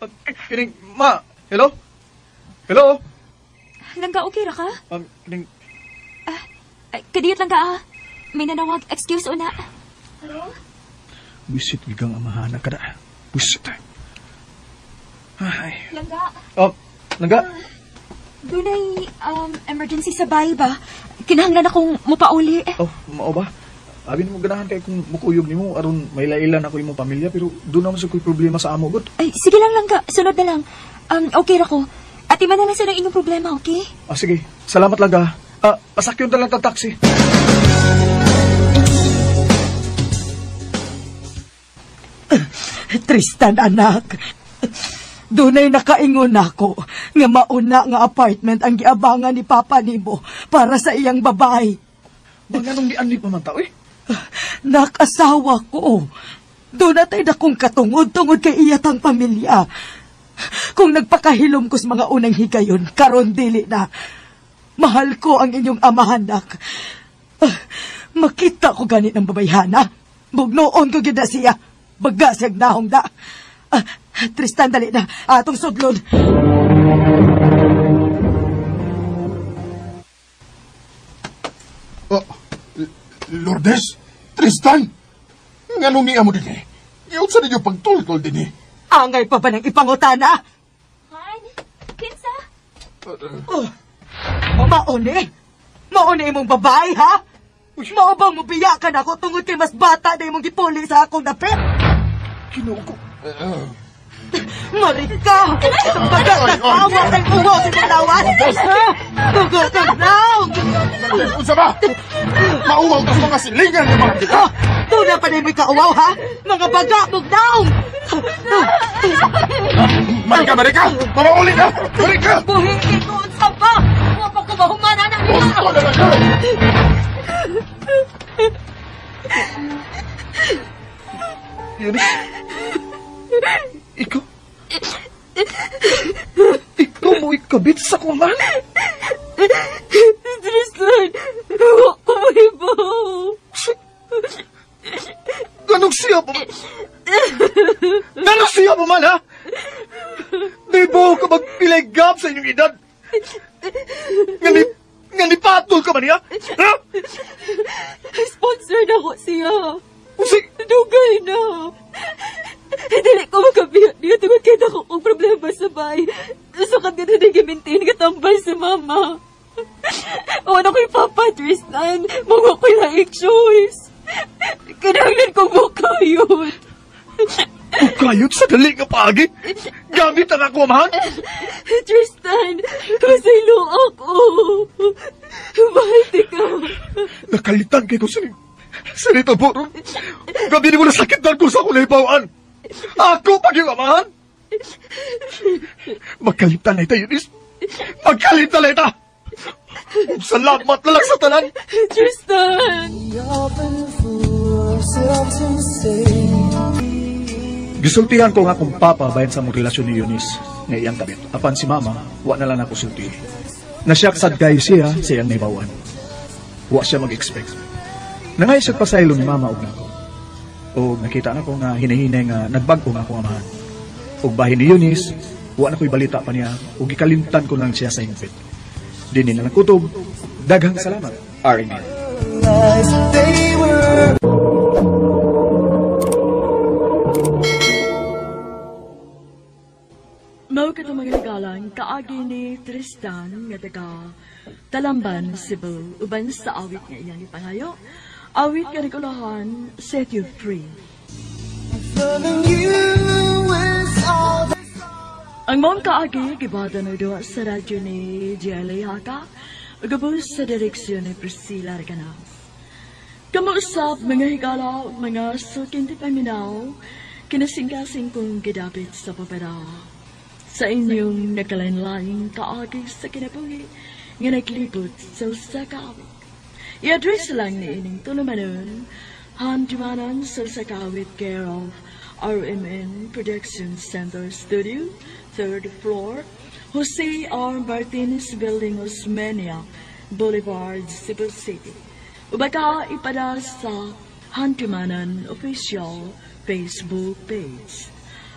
[SPEAKER 9] Kining, ma! Hello? Hello?
[SPEAKER 4] Langga, okay ra ka?
[SPEAKER 9] Kining...
[SPEAKER 4] Kadiyot lang ka, ah. May nanawag. Excuse una. Hello?
[SPEAKER 9] Wisit gigang amahana ka na. Wisit. Ay.
[SPEAKER 4] Langga.
[SPEAKER 9] Oh, langga.
[SPEAKER 4] Dunay emergency sa bahay ba? Kinahanglan akong mupauli.
[SPEAKER 9] Oh, mao ba? Abi mo ganahan kay kung mukuyog nimo aron may lailan ako imong pamilya pero doon naman sa ko'y problema sa amo gud.
[SPEAKER 4] Ay, sige lang langga. Sunod na lang. Okay ra ko. Ati man na lang sa ng inyong problema, okay?
[SPEAKER 9] Ah, sige. Salamat langga. Pasakyon na lang ta taxi.
[SPEAKER 11] Tristan, anak. Dunay nakaingon ako nga mauna nga apartment ang giabangan ni Papa nimo para sa iyang babae.
[SPEAKER 9] Mga nung gianli pa man tao eh?
[SPEAKER 11] Nakasawa ko. Doon natay dakong katungod tungod kay iyatang pamilya. Kung nagpakahilom ko sa mga unang higayon, karon dili na. Mahal ko ang inyong amahan, nak. Makita ko ganit ng babayhana. Bugnoon ko gid na siya. Baga siyag nahong da. Tristan, dali na. Atong sudlon.
[SPEAKER 10] Oh, Lourdes? Tristan? Nganong niya mo din eh? Iyon sa ninyo pagtultol din eh.
[SPEAKER 11] Angay pa ba ng ipangutana?
[SPEAKER 4] Han? Kinsa?
[SPEAKER 11] Oh, mauni? Mauni imong babae, ha? Mao bang mubiya ka na ako tungod kay mas bata na imong gipuli sa akong dapit?
[SPEAKER 9] Ginoo ko.
[SPEAKER 11] Marika! Baga, nag-awa kay uwaw sa kalawas! Dugo ka naong!
[SPEAKER 10] Unsa ba? Mauwaw ka sa mga silingan ng mga kita!
[SPEAKER 11] Doon na pa rin kauwaw, ha? Mga baga, mugnaong!
[SPEAKER 10] Marika, Marika! Mamauli na! Marika!
[SPEAKER 5] Buhiin ko unsa pa! Wa pa ko mahumana na nila!
[SPEAKER 9] Eunice! Ikaw? Ikaw mo ikabit sa kuman?
[SPEAKER 8] Tristan, wa ko mahibaw.
[SPEAKER 9] Ganong siya pa man? Ganong siya pa man, ha? Di ba ka magpilay gap sa inyong edad? Nga ni patol ka man niya? Ha?
[SPEAKER 8] Sponsor na ko siya. Dugay na. Dili ko makabiyak niya tungod kay dako kong problema sa bahay. So kag dito na gimintin katambal si mama. Wala ko'y papa, Tristan. Mga ko'y laing choice. Kinahanglan kong mukayot.
[SPEAKER 9] Mukayot sa dali nga paagi? Gamit ang ako, amahan?
[SPEAKER 8] Tristan, pasaylo ako. Mahal ka.
[SPEAKER 9] Nakalitan kay ko sa Senita Boron. Gabi mo nasakitan ko sa akong naibawaan. Ako pag yung amahan. Magkalitan na ita, Eunice. Magkalitan na ita. Salamat na lang sa tanan.
[SPEAKER 8] Tristan!
[SPEAKER 9] Gisultihan ko nga akong papa bayan sa mong relasyon ni Eunice nga iyang kabit. Apan si mama, wa na lang ako sulti. Nasyak sad kayo siya sa iyang naibawan. Wa siya mag-expect. Nangay siya pasaylo ni mama og nako. Og nakita na ko nga hinahinay nga nagbag-o nga akong amahan. Og bahin ni Eunice, wa na ko'y balita pa niya ug gikalimtan ko lang siya sa hingpit. Dini na lang kutob. Daghang salamat, RMN.
[SPEAKER 8] Mao kato mga higalang kaagi ni Tristan nga taga Talamban, Cebu, uban sa awit nga iyang ipangayo. Awit nga nikulahan, Set You Free. Ang mong kaagi, gibata na doon sa radyo ni Jelly Haka, gabos sa direksyon ni Priscilla Reganas. Kamuusap mga higala, mga suking paminaw, kinasingkasing kong gidapit sa papera. Sa inyong nagkalain-laing kaagi sa kinabuhi, nga naglibot sa usa ka awit. I-address lang ni ining tulumanon, Handumanan sa usa ka awit, care of RMN Production Center Studio, 3rd floor, Jose R. Martinez Building, Osmeña Boulevard, Cebu City. Ubaka ipada sa Handumanan Official Facebook page.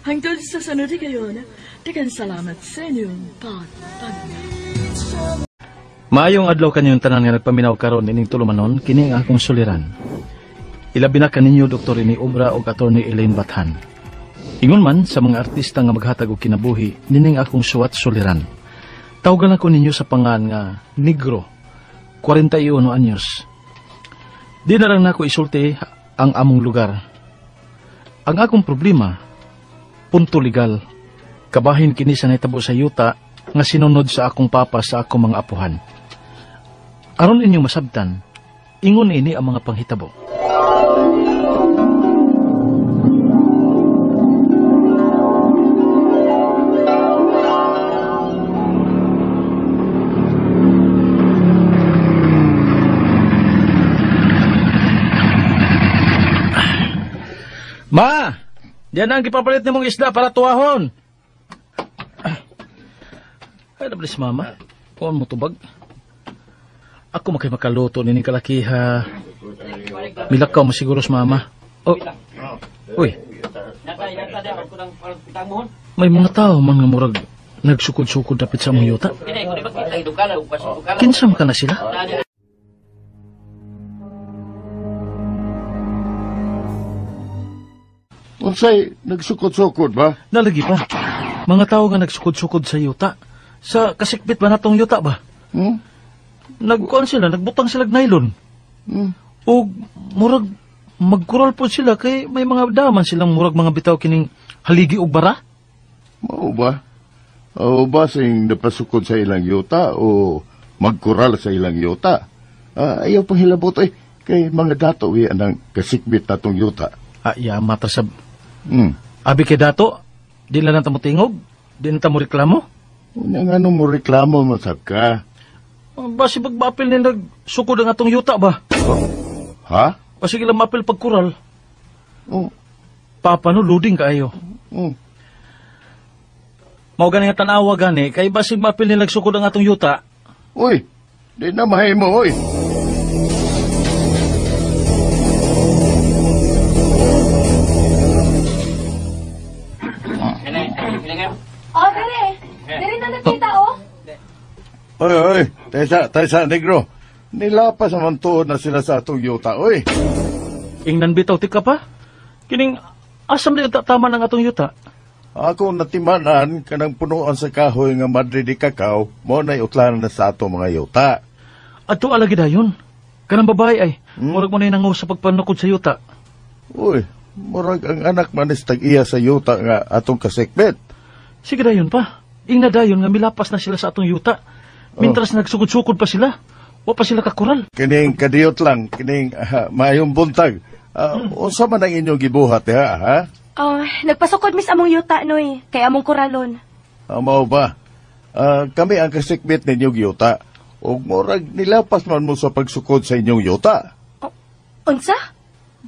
[SPEAKER 8] Hangtod sa sunod kayon, daghang salamat sa inyong pagpaminaw.
[SPEAKER 9] Maayong adlaw kaninyong tanan nga nagpaminaw karon ining tulumanon, kini ang akong suliran. Ilabi na kaninyo Dr. Rene Obra ug Attorney Elaine Bathan. Ingon man sa mga artista nga maghatag og kinabuhi, nining akong suwat suliran. Tawgan ako ninyo sa pangan nga Negro, 41 anyos. Di na lang nako isulti ang among lugar. Ang akong problema, punto legal. Kabahin kini sa nahitabo sa yuta nga sinunod sa akong papa sa akong mga apuhan. Aron inyong masabtan, ingon ini ang mga panghitabo. Ma! Diyan ang gipapalit nimong isda para tuwahon. Ay, nablis mama. Kuan mo tubag. Ako makay makaluto nining kalakiha. Milakaw mo siguro sa mama. Oh. Uy. May mga tao man nga murag nagsukod-sukod dapit sa among yuta. Kinsa man ka na sila?
[SPEAKER 6] Unsay nagsukod-sukod ba?
[SPEAKER 9] Nalagi pa. Mga tao nga nagsukod-sukod sa yuta. Sa kasikbit ba natong yuta ba? Nagkuan sila, nagbutang sila og nylon. Og murag Magkural po sila kay may mga daman silang murag mga bitaw kining haligi og bara.
[SPEAKER 6] Mao ba? O basing napasukod sa ilang yuta o magkural sa ilang yuta. Ayaw pang hilabot eh. Kay mga dato anang kasikbit natong yuta.
[SPEAKER 9] Ya, matasab. Abi kay dato, di lang nata mo tingog, di nata mo reklamo.
[SPEAKER 6] Una nga nung mo reklamo, masab ka.
[SPEAKER 9] Basi bagbapil ni nagsukod ang atong yuta ba?
[SPEAKER 6] Oh. Ha?
[SPEAKER 9] Basi ilang mapil pagkural.
[SPEAKER 6] Oh.
[SPEAKER 9] Papa no, loading kaayo.
[SPEAKER 6] Oh.
[SPEAKER 9] Mao gani nga tan-awa gani, kay basi mapil ni nagsukod ang atong yuta.
[SPEAKER 6] Uy, di na mahimo, uy.
[SPEAKER 4] Oh, dere. Dere na nakita, oh.
[SPEAKER 6] Oy, oy, taysa, negro. Nilapas naman tuod na sila sa atong yuta, oy.
[SPEAKER 9] Ingnan bitaw ti ka pa? Kining, asam di tama ng atong yuta?
[SPEAKER 6] Ako natimanan kanang punuan sa kahoy nga madre di kakao, mo na'y utlanan na sa atong mga yuta.
[SPEAKER 9] Adto alagi dayon. Kanang babae ay, murag mo na'y nangaw sa pagpanukod sa yuta.
[SPEAKER 6] Uy, murag ang anak manis tag-iya sa yuta nga atong kasikbit.
[SPEAKER 9] Sige dayon pa. Ingna dayon nga milapas na sila sa atong yuta. Mintras nagsugod-sugod pa sila. Wa pa sila kakural.
[SPEAKER 6] Kining kadiyot lang, kining maayong buntag. Unsa man ang inyong gibuhat ha? Ha?
[SPEAKER 12] Nagpasukod mis among yuta noy, kay among kuralon.
[SPEAKER 6] Mao ba? Kami ang kasikbit ninyong yuta. Ug murag nilapas man mo sa pagsukod sa inyong yuta.
[SPEAKER 12] Unsa?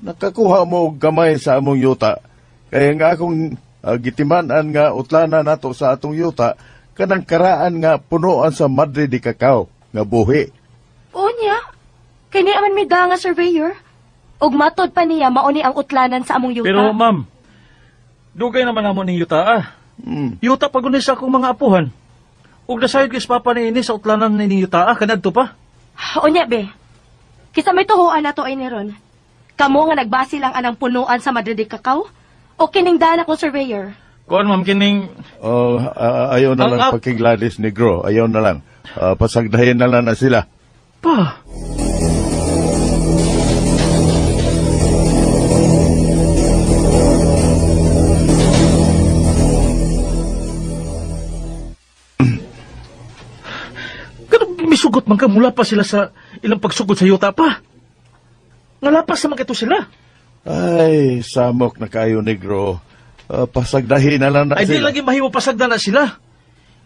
[SPEAKER 6] Nakakuha mo og gamay sa among yuta. Kaya nga akong gitiman-an nga utlana nato sa atong yuta, kanang karaan nga punuan sa madre di kakao nga buhi.
[SPEAKER 12] Unya, kini aman mi da nga surveyor. Ug matod pa niya mauni ang utlanan sa among yuta.
[SPEAKER 9] Pero ma'am, dugay naman amo ning yuta ah. Yuta pag sa akong mga apuhan. Ug nasayod kay papa niini sa utlanan ning yuta ah, kanadto pa.
[SPEAKER 12] Unya be. Kisa may tuhuan nato ay ni ron. Kamo nga nagbasi lang anang punuan sa madre di kakao o kining daan akong surveyor.
[SPEAKER 9] Kuan ma'am kining
[SPEAKER 6] ayaw na lang pagkigladis negro, ayaw na lang. Pasagdahin na lang na sila.
[SPEAKER 9] Pa. Pero misugot man ka mula pa sila sa ilang pagsugod sa yuta pa. Ngalapas naman kito sila.
[SPEAKER 6] Ay, samok na kayo negro. Pasagdahin na lang na
[SPEAKER 9] ay,
[SPEAKER 6] sila.
[SPEAKER 9] Ay, di lagi mahimo pasagda na sila.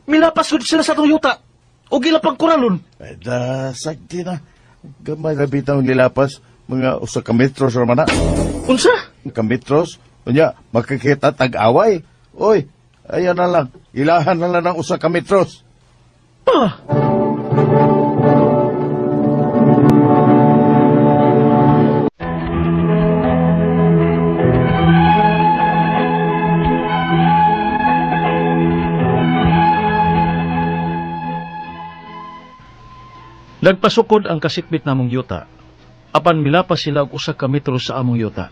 [SPEAKER 9] Milapas sila sa atong yuta. O gila pang kuralon.
[SPEAKER 6] Ay, dasag di na. Gamay na bitaw nilapas. Mga usa ka metros ramana.
[SPEAKER 9] Unsa?
[SPEAKER 6] Ka metros? Unya, makikita tag-away. Oy, ayan na lang. Ilahan na lang ng usa ka metros.
[SPEAKER 9] Ah! Nagpasukod ang kasikbit namong yuta. Apan milapas sila og usa ka metro sa among yuta.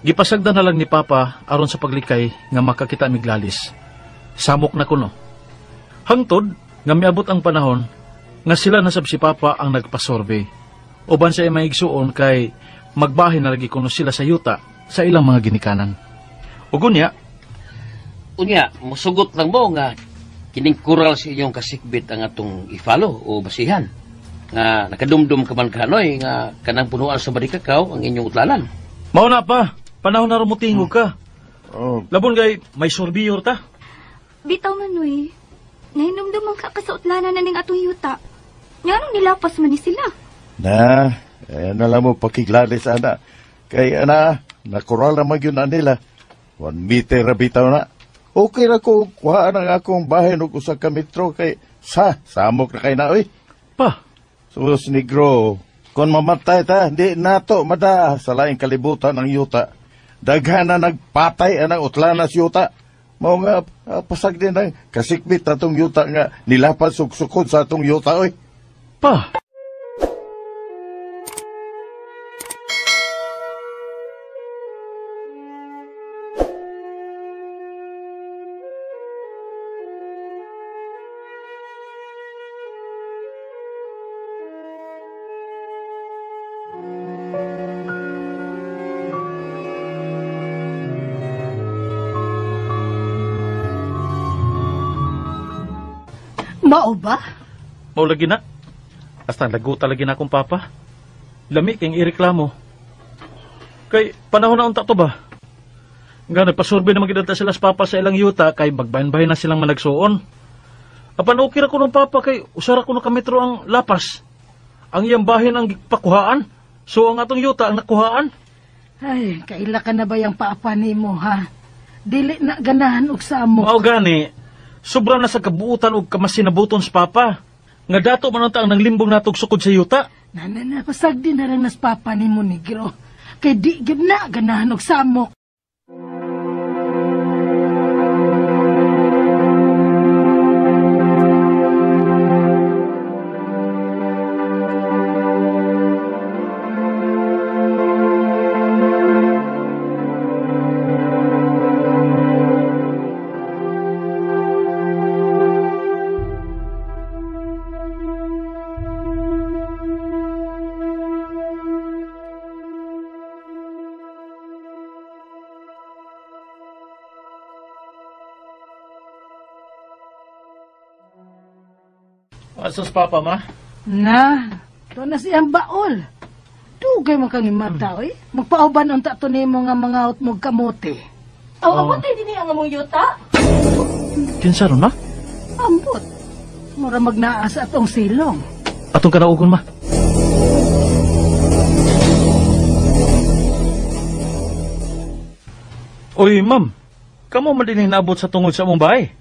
[SPEAKER 9] Gipasagdan na lang ni Papa aron sa paglikay nga makakita miglalis. Samok na kuno. Hangtod nga miabot ang panahon nga sila nasab si Papa ang nagpasurvey. Uban sa maigsuon kay magbahin na lagi kuno sila sa yuta sa ilang mga ginikanan. Ug unya,
[SPEAKER 3] musugot lang mo nga kining kural sa inyong kasikbit ang atong i-follow o basihan. Nga nakadumdum ka man kanoy nga kanang punuan sa barikakaw ang inyong utlanan.
[SPEAKER 9] Mao na pa, panahon na rumutingog ka.
[SPEAKER 6] Oh.
[SPEAKER 9] Labon kay may surveyor ta.
[SPEAKER 4] Bitaw man uy. Nahinumdum ka ka sa utlanan na ning atong yuta. Nganong nilapas man ni sila?
[SPEAKER 6] Na, na lang mo pakiglalis ana. Kay ana, nakural na magyun na nila. 1 meter ra bitaw na. Okay ra ko kuhaan ang akong bahin og usa ka metro kay sa samok na kay na oy.
[SPEAKER 9] Pa.
[SPEAKER 6] Sus negro, kung mamatay ta, di nato mada sa laing kalibutan ang yuta. Daghan na nagpatay anang utlanas yuta. Mao nga pasag din ang kasikbit atong yuta nga nilapas suksukod sa atong yuta oy.
[SPEAKER 9] Pa.
[SPEAKER 2] Mao ba?
[SPEAKER 9] Mao lagi na. Hasta laguta lagi na akong papa. Lami kayong ireklamo. Kay panahon na unta to ba? Nga nagpasurvey na magidanta sila sa papa sa ilang yuta kay magbahin-bahin na silang managsuon. Apan okay ra ko ng papa kay usara ko ng kametro ang lapas. Ang iyang bahin ang pakuhaan. So ang atong yuta ang nakuhaan.
[SPEAKER 2] Ay, kaila ka na ba yung papa nimo ha? Dili na ganahan og samo.
[SPEAKER 9] Mao gani, sobra na sa kabuutan og kamasinabuton sa papa. Nga dato man unta ang nanglimbong natog sukod sa yuta.
[SPEAKER 2] Na, pasag din na lang nas papa nimo negro. Kay di gyud na ganahan og samok.
[SPEAKER 9] Asos papa, ma?
[SPEAKER 2] Na, to na siyang baol. Dugay mo kang imata, oy. Magpauban unta to nimo nga mga mog kamote.
[SPEAKER 12] Aw, abot ay dinhi ang among yuta.
[SPEAKER 9] Kinsa ron, ma?
[SPEAKER 2] Ambot. Mura magnaa sa atong silong.
[SPEAKER 9] Atong kanaugon, ma. Oy, ma'am. Kamo man dinhi naabot sa tungod sa among bahay.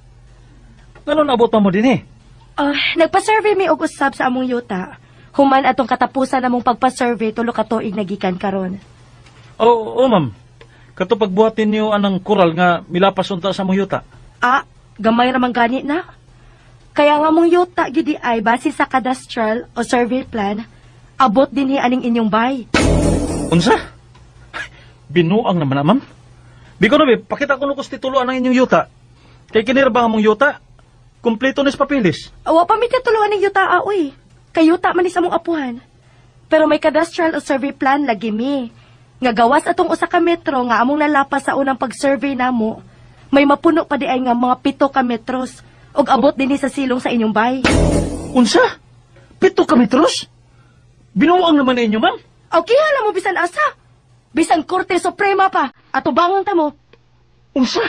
[SPEAKER 9] Ngano naabot pa mo dinhi?
[SPEAKER 12] Nagpa-survey mi og usab sa among yuta. Human atong katapusan among pagpa-survey tulo ka tuig nagikan karon.
[SPEAKER 9] Oo, ma'am. Kato pagbuhatin niyo anang koral nga milapas unta sa among yuta.
[SPEAKER 12] Ah, gamay ra man gani na. Kaya nga among yuta gidi ay base sa cadastral o survey plan, abot dinhi aning inyong bay.
[SPEAKER 9] Unsa? Binuang naman na, ma'am. Biko na, be, pakita ko no kus tituloan ang inyong yuta. Kay kini ra ba ang among yuta? Kompleto ni sa papeles.
[SPEAKER 12] Awa pa mi tituluan ng yuta, oy. Kay yuta man ni sa among apuhan. Pero may cadastral o survey plan lagi mi. Nga gawas atong usa ka metro nga among nalapas sa unang pag-survey namo, may mapuno pa di ay nga mga 7 ka metros og abot dinhi sa silong sa inyong bay.
[SPEAKER 9] Unsa? 7 ka metros? Binuang naman ninyo, ma'am.
[SPEAKER 12] Aw, kihala mo bisan asa. Bisan Korte Suprema pa. Ato bangon ta mo.
[SPEAKER 9] Unsa?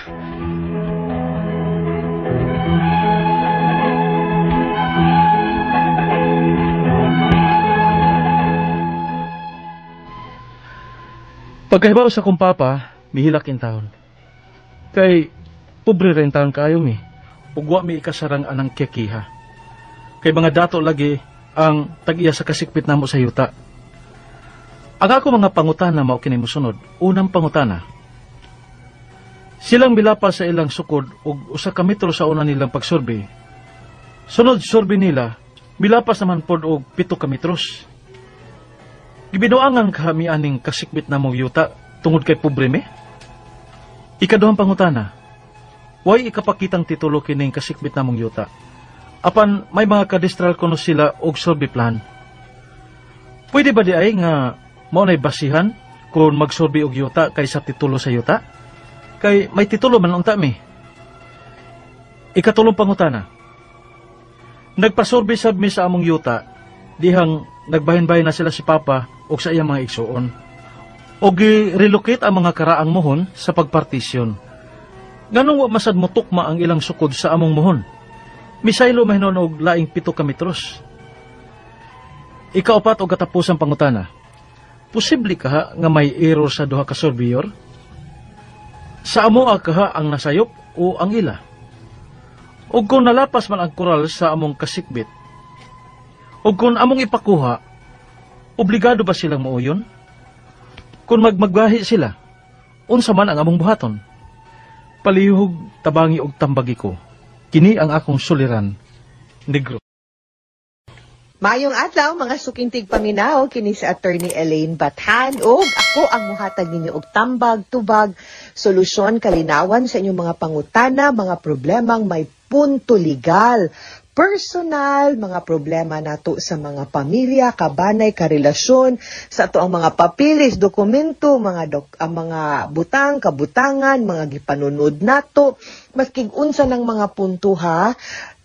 [SPEAKER 9] Pagkahibaw sa kong papa, mihilak in taon. Kay, pobre rin taon kaayo mi. Ugwa mi ikasarang anang kekiha. Kay mga dato lagi ang tag-iya sa kasikpit namo sa yuta. Ang ako mga pangutana mao kini mosunod. Unang pangutana. Silang milapa sa ilang sukod og usa ka metro sa una nilang pagsurvey. Sunod survey nila, milapas naman pod og 7 ka metros. Gibinuangan kami aning kasikbit na mong yuta tungod kay pobre mi? Ikaduhang pangutana, way ikapakitang titulo kining kasikbit na mong yuta. Apan may mga kadistral kuno sila og survey plan. Pwede ba di ay nga mao nay basihan kung magsurvey og yuta kaysa titulo sa yuta? Kay may titulo man unta mi. Ikatulong pangutana, nagpasurvey sab mi sa among yuta dihang nagbahin-bahin na sila si Papa o sa iyang mga igsuon. O gi-relocate ang mga karaang mohon sa pagpartisyon. Nganong wa masad motukma ang ilang sukod sa among mohon? Misaylo mahinon og laing 7 ka metros. Ikaupat og katapusang pangutana. Posible kaha nga may error sa duha ka surveyor? Sa amo kaha ang nasayop o ang ila? O kung nalapas man ang koral sa among kasikbit, o kung among ipakuha, obligado ba silang mauyon? Kung magmagbahi sila, unsa man ang among buhaton? Palihog, tabangi og tambagi ko. Kini ang akong suliran, negro.
[SPEAKER 7] Mayong adlaw mga suking tigpaminaw, kini si Attorney Elaine Bathan ug ako ang muhatag ninyo og tambag, tubag, solusyon, kalinawan sa inyong mga pangutana, mga problemang may punto legal, personal, mga problema nato sa mga pamilya, kabanay, karelasyon, sa ato ang mga papilis, dokumento, mga ang mga butang, kabutangan, mga gipanunod nato, maski unsa ng mga punto ha.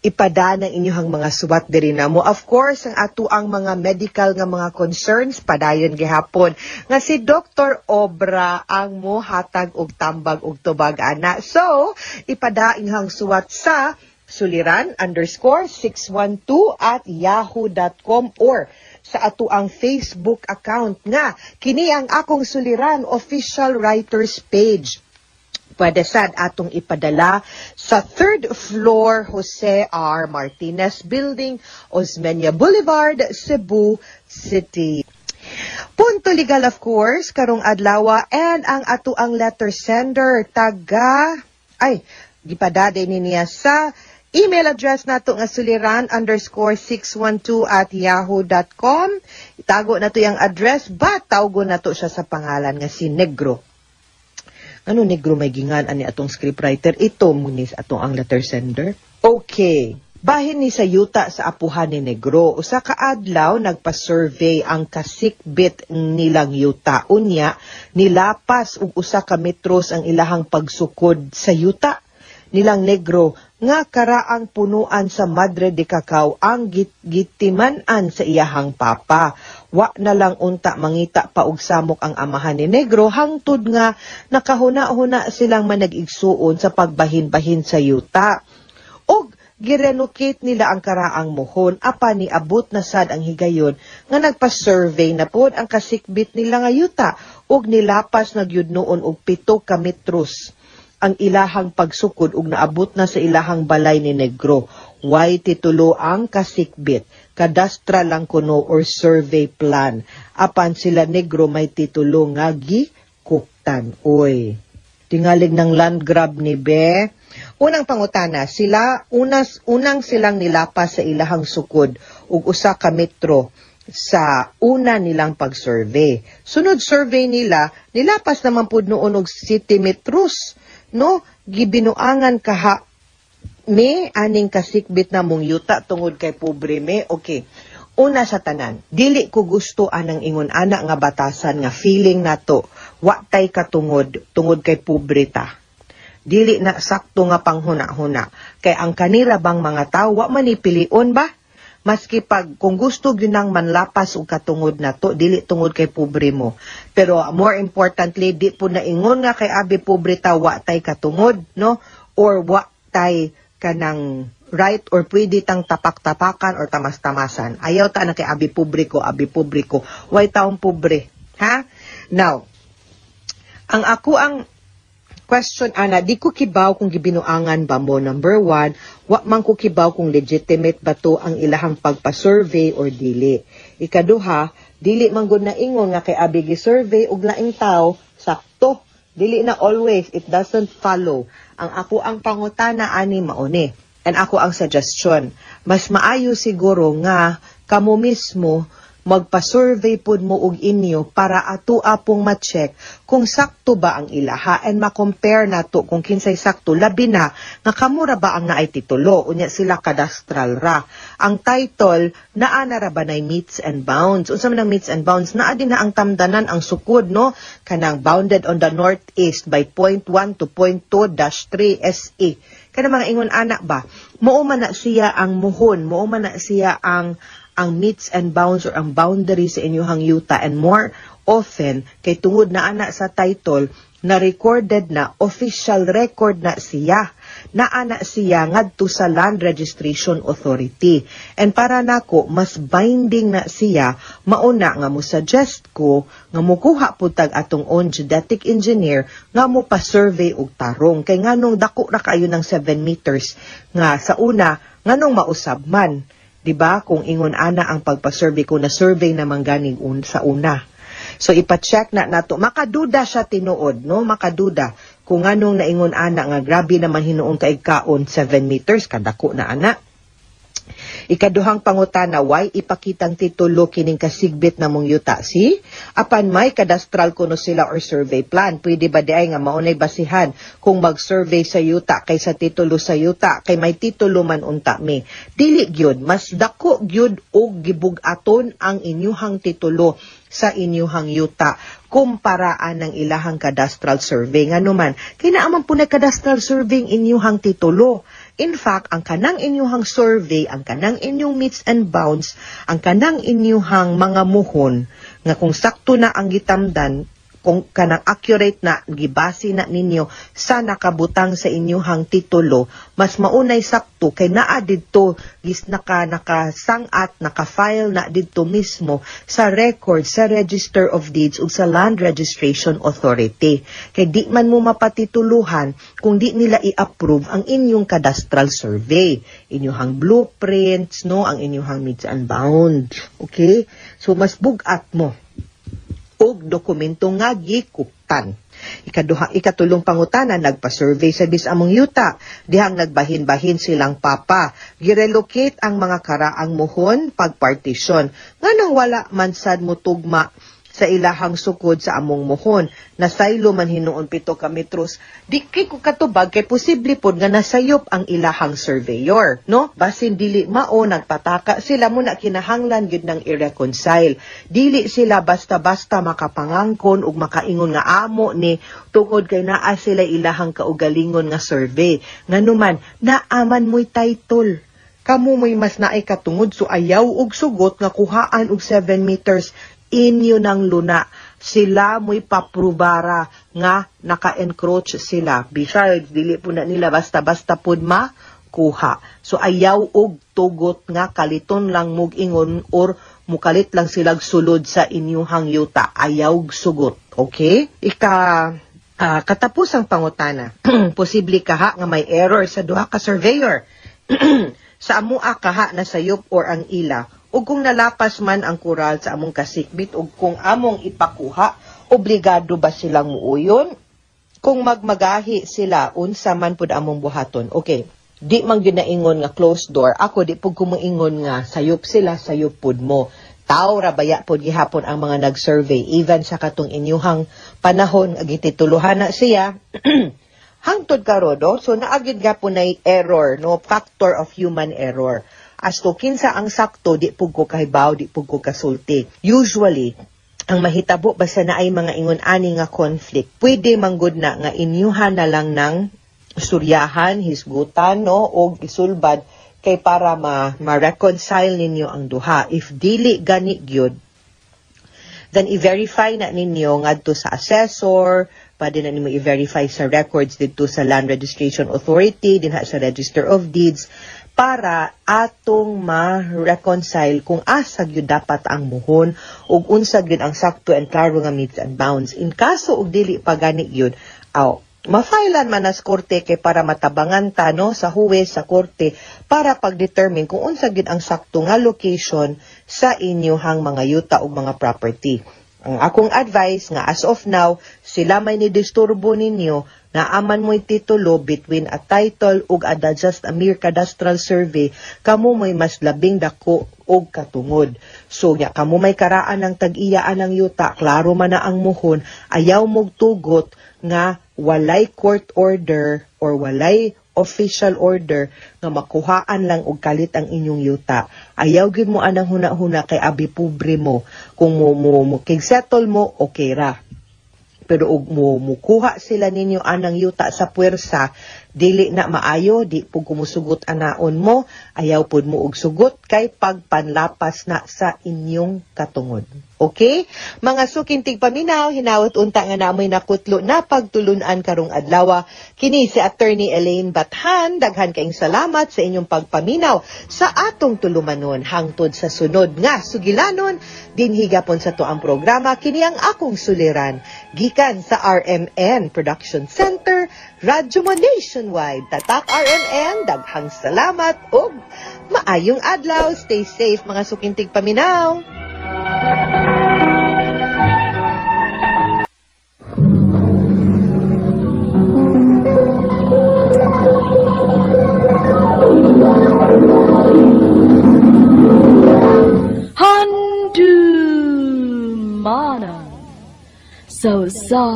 [SPEAKER 7] Ipada ng inyong mga suwat diri namo. Of course, ang ato ang mga medical nga mga concerns padayon gihapon nga si Dr. Obra ang mohatag og tambag og tubag ana. So, ipada inyong suwat sa suliran_612@yahoo.com or sa ato ang Facebook account nga kini ang Akong Suliran Official Writers page. Pwede sad atong ipadala sa third floor, Jose R. Martinez Building, Osmeña Boulevard, Cebu City. Punto Legal, of course, karong adlaw, and ang ato ang letter sender taga ay gipada ni niya sa email address nato nga suliran_612@yahoo.com. Itago na to yung address, but tawgo na to siya sa pangalan nga si Negro. Ano Negro may gingan ani atong scriptwriter ito munis atong ang letter sender. Okay. Bahin ni sa yuta sa apuhan ni Negro. Usa ka adlaw, nagpa-survey ang kasikbit nilang yuta. Unya, nilapas og usa ka metros ang ilahang pagsukod sa yuta nilang Negro nga karaang punuan sa Madre de Cacao ang gitiman-an sa iyahang papa. Wa na lang unta mangita pa og samok ang amahan ni Negro hangtod nga nakahuna-huna silang manag-igsuon sa pagbahin-bahin sa yuta. Og girelocate nila ang karaang muhon, apan niabot na sad ang higayon nga nagpa-survey na pod ang kasikbit nila nga yuta ug nilapas na gyud noon og 7 ka metros ang ilahang pagsukod ug naabot na sa ilahang balay ni Negro. Way titulo ang kasikbit? Kadastra lang kuno or survey plan. Apan sila Negro may titulo nga gikuktan. Uy, tingalig ng land grab ni be. Unang pangutana, sila unas unang silang nilapas sa ilahang sukod ug usa ka metro sa una nilang pag-survey. Sunod survey nila, nilapas naman pud noon og 7 metros, no? Gibinuangan kaha me aning kasikbit na mong yuta tungod kay pobre me. Okay. Una sa tanan, dili ko gusto anang ingon ana nga batasan nga feeling nato wa tay katungod tungod kay pobre ta. Dili na sakto nga panghuna-huna. Kay ang kanila bang mga tao wa man ni pilion ba? Maski pag kung gusto gyud nang manlapas og katungod nato, dili tungod kay pobre mo. Pero more importantly, di po na ingon nga kay abi pobre ta wa tay katungod, no? Or wa tay kanang right or pwede tang tapak-tapakan or tamas-tamasan. Ayaw ta na kay abi pobre ko, abi pobre ko. Way taong pobre. Ha? Now, ang ako ang question ana, di ko kibaw kung gibinuangan ba mo, number one. Wa man ko kibaw kung legitimate ba to ang ilahang pagpa-survey or dili. Ikaduha, dili man gud na ingon nga kay abi gi-survey og laing tao, sakto. Dili na always, it doesn't follow. Ang ako ang pangutana ani mauni. And ako ang suggestion, mas maayo siguro nga kamo mismo magpa-survey pud mo og inyo para ato apong ma-check kung sakto ba ang ilaha and ma-compare nato kung kinsay sakto, labi na nga kamura ba ang naay titulo. Unya sila kadastral ra ang title, naa na ra ba nay metes and bounds? Unsa man ang metes and bounds? Naa din na ang tamdanan ang sukod, no? Kanang bounded on the northeast by 0.1 to 0.2-3 SE, kana mga ingon ana ba, mao man na siya ang muhon, mao man na siya ang metes and bounds or ang boundary sa inyong yuta. And more often, kay tungod na ana sa title na recorded na, official record na siya, naa na siya ngadto sa Land Registration Authority, and para nako mas binding na siya. Mauna nga mo suggest ko nga mukuha pud tag atong own geodetic engineer nga mo pa-survey og tarong, kay nganong dako ra kayo ng 7 meters nga sa una, nganong mausab man, 'di ba, kung ingon ana ang pagpa-survey, ko na survey naman ganing sa una? So ipa-check na nato. Makaduda siya tinuod, no? Makaduda kung anong naingon ana nga grabe naman hinuon kay kaon 7 meters kadako na ana. Ikaduhang pangutana, why ipakitang titulo kining kasigbit na mong yuta si? Apan may kadastral kuno sila or survey plan. Pwede ba di ay nga maunay basihan kung mag-survey sa yuta kaysa titulo sa yuta, kay may titulo man unta mi? Dili gyud, mas dako gyud og gibug-aton ang inyuhang titulo sa inyuhang yuta kumparaan ng ilahang cadastral survey. Ngano man, kay naa man po na cadastral survey ang inyuhang titulo. In fact, ang kanang inyuhang survey, ang kanang inyong meets and bounds, ang kanang inyuhang mga muhon, nga kung sakto na ang gitamdan, kung kanang accurate na gibase na ninyo sa nakabutang sa inyuhang titulo, mas maunay sakto kay naa didto gis nakasangat, naka-file na didto mismo sa record sa Register of Deeds ug sa Land Registration Authority. Kay di man mo mapatituluhan kung di nila i-approve ang inyong cadastral survey, inyuhang blueprints, no, ang inyuhang meets and bounds. Okay? So mas bugat mo og dokumento nga gikuptan. Ikaduha, ikatulong pangutana, nagpa-survey sa bis among yuta. Dihang nagbahin-bahin silang papa. Girelocate ang mga karaang muhon pagpartisyon. Nganong wala man sad mo tugma sa ilahang sukod sa among muhon. Nasaylo man hinuon 7 ka metros. Di kay ko katubag kay posible pod nga nasayop ang ilahang surveyor, no? Basin dili mao nagpataka sila mo na kinahanglan gyud nang i-reconcile. Dili sila basta-basta makapangangkon ug makaingon nga amo ni tungod kay naa sila ilahang kaugalingon nga survey. Nganuman naaman mo'y title. Kamo mo'y mas naay katungod, so ayaw og sugot nga kuhaan og 7 meters inyo ng luna. Sila mo'y paprubara nga naka-encroach sila. Besides, dili po na nila basta-basta pud makuha. So ayaw og tugot nga kaliton lang mug ingon or mukalit lang silag sulod sa inyuhang yuta. Ayaw og sugot. Okay? Katapusang pangutana. Posible kaha nga may error sa duha ka surveyor. Sa amua kaha na sayop or ang ila, ug kung nalapas man ang kural sa among kasikbit ug kung among ipakuha, obligado ba silang muuyon? Kung magmagahi sila, unsa man pud among buhaton? Okay, di man gyud naingon nga closed door. Ako di pud ko moingon nga sayop sila, sayop pud mo. Tao ra baya pud gihapon ang mga nag-survey, even sa katong inyuhang panahon gitituluhan na siya. Hangtod karon, no? So naagid gapon nay error, no, factor of human error. As to kinsa ang sakto, di pud ko kahibaw, di pud ko kasulti. Usually, ang mahitabo basta naay mga ingon ani nga conflict, pwede manggod na nga inyuhan na lang ng suryahan, hisgutan, no, og isulbad kay para ma-reconcile ninyo ang duha. If dili gani gyud, then i-verify na ninyo ngadto sa assessor, pwede na nimo i-verify sa records didto sa Land Registration Authority, dinha sa Register of Deeds, para atong ma-reconcile kung asa gyud dapat ang muhon ug unsa gyud ang sakto and klaro nga meets and bounds. In kaso og dili pa gani gyud, aw, ma-filean man as korte kay para matabangan ta, no, sa huwes sa korte para pag-determine kung unsa gyud ang sakto nga location sa inyuhang mga yuta ug mga property. Ang akong advice nga as of now, sila may nidisturbo ninyo na aman mo'y titulo between a title ug a just a mere cadastral survey, kamo mo'y mas labing dako og katungod. So nya kamo may karaan ng tag-iyaan ng yuta, klaro man na ang muhon, ayaw mog tugot nga walay court order or walay official order nga makuhaan lang og kalit ang inyong yuta. Ayaw gyud mo anang huna-huna kay abi pobre mo. Kung mo kig settle mo, okay ra. Pero og mukuha sila ninyo anang yuta sa puwersa, dili na maayo, di pud kumusugot anaon mo, ayaw pud mo og sugot kay pagpanlapas na sa inyong katungod. Okay? Mga suking tigpaminaw, hinawot unta nga namoy nakutlo na pagtulunan karong adlaw. Kini si Attorney Elaine Bathan, daghan kaayong salamat sa inyong pagpaminaw sa atong tulumanon hangtod sa sunod nga sugilanon dinhi gapon sa tuang programa kini ang akong suliran gikan sa RMN Production Center, Radyo Mo Nationwide. Tatak RMN, daghang salamat ug maayong adlaw. Stay safe mga suking tigpaminaw.
[SPEAKER 8] Handumanan sa usa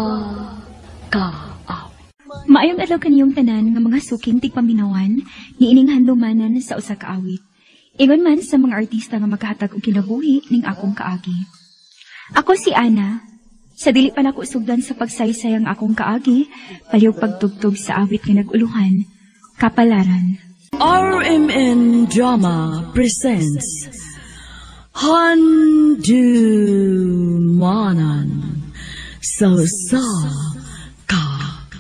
[SPEAKER 8] ka awit.
[SPEAKER 4] Maayong adlaw kaniyong tanan nga mga suking tigpaminawan niining handumanan sa usa ka awit. Ingon man sa mga artista nga maghatag og kinabuhi ning akong kaagi. Ako si Ana. Sa dili pa nako sugdan sa pagsaysay ang akong kaagi, palihog pagtugtog sa awit nga nag-uluhan, Kapalaran.
[SPEAKER 8] RMN Drama presents Handumanan sa Usa Ka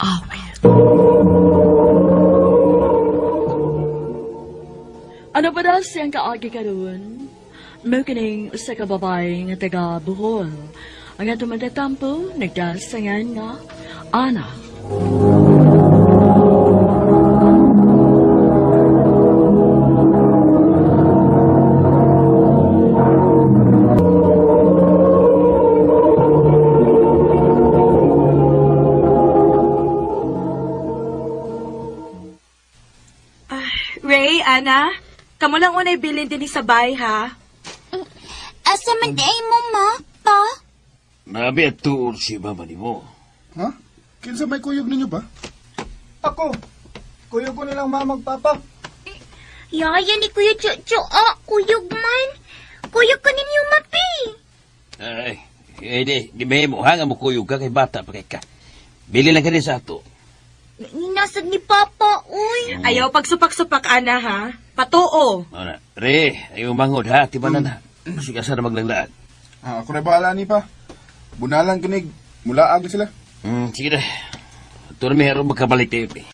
[SPEAKER 8] Awit. Ano pa daw siyang kaagi karon? Mukining usa ka babae nga taga Bohol. Ang atong matatampo nagdasangan nga Ana.
[SPEAKER 12] Ray, Ana, kamo lang unay bilin din sa bahay, ha?
[SPEAKER 4] Asa man di ay mo, ma? Pa?
[SPEAKER 3] Nabi at tuol si mama ni mo.
[SPEAKER 10] Ha? Kinsa may kuyog ninyo ba?
[SPEAKER 13] Ako. Kuyog ko nilang mama papa.
[SPEAKER 4] Yaya ni Kuya Chuchu, ah, kuyog man. Kuyog ko ninyo, mapi.
[SPEAKER 3] Ay, eh, di may mo, ha? Nga mo kuyog ka kay bata pa kay ka. Bili lang ka din sa ato.
[SPEAKER 4] Ninasad ni Papa, uy.
[SPEAKER 12] Ayaw pagsupak-supak, Ana, ha? Patuo.
[SPEAKER 3] Ano, Re, ayaw mangod, ha? Tiba na na. Sige, asa na maglanglaan.
[SPEAKER 10] Ah, ako na bahala ni pa. Bunalan kinig. Mula agad sila.
[SPEAKER 3] Sige na. Ito na may harong magkabalik tayo, eh.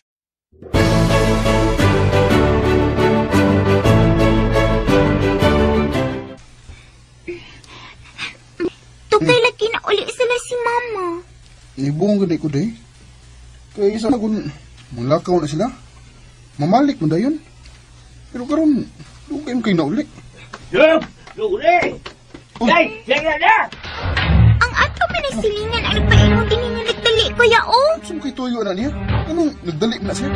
[SPEAKER 4] Tukay lagi na uli sila si Mama.
[SPEAKER 10] Ibong gani ko, day. Kaya isa na kung mulakaw na sila. Mamalik mo dayon. Pero karon, dugay mo kayo na uli.
[SPEAKER 3] Yup! Uli! Day! Sige na!
[SPEAKER 4] Ang ato man ay silingan ang nagpaingon din nga nagdali, Kuya, oh.
[SPEAKER 10] Saan kay tuyo na niya? Anong nagdali mo na siya?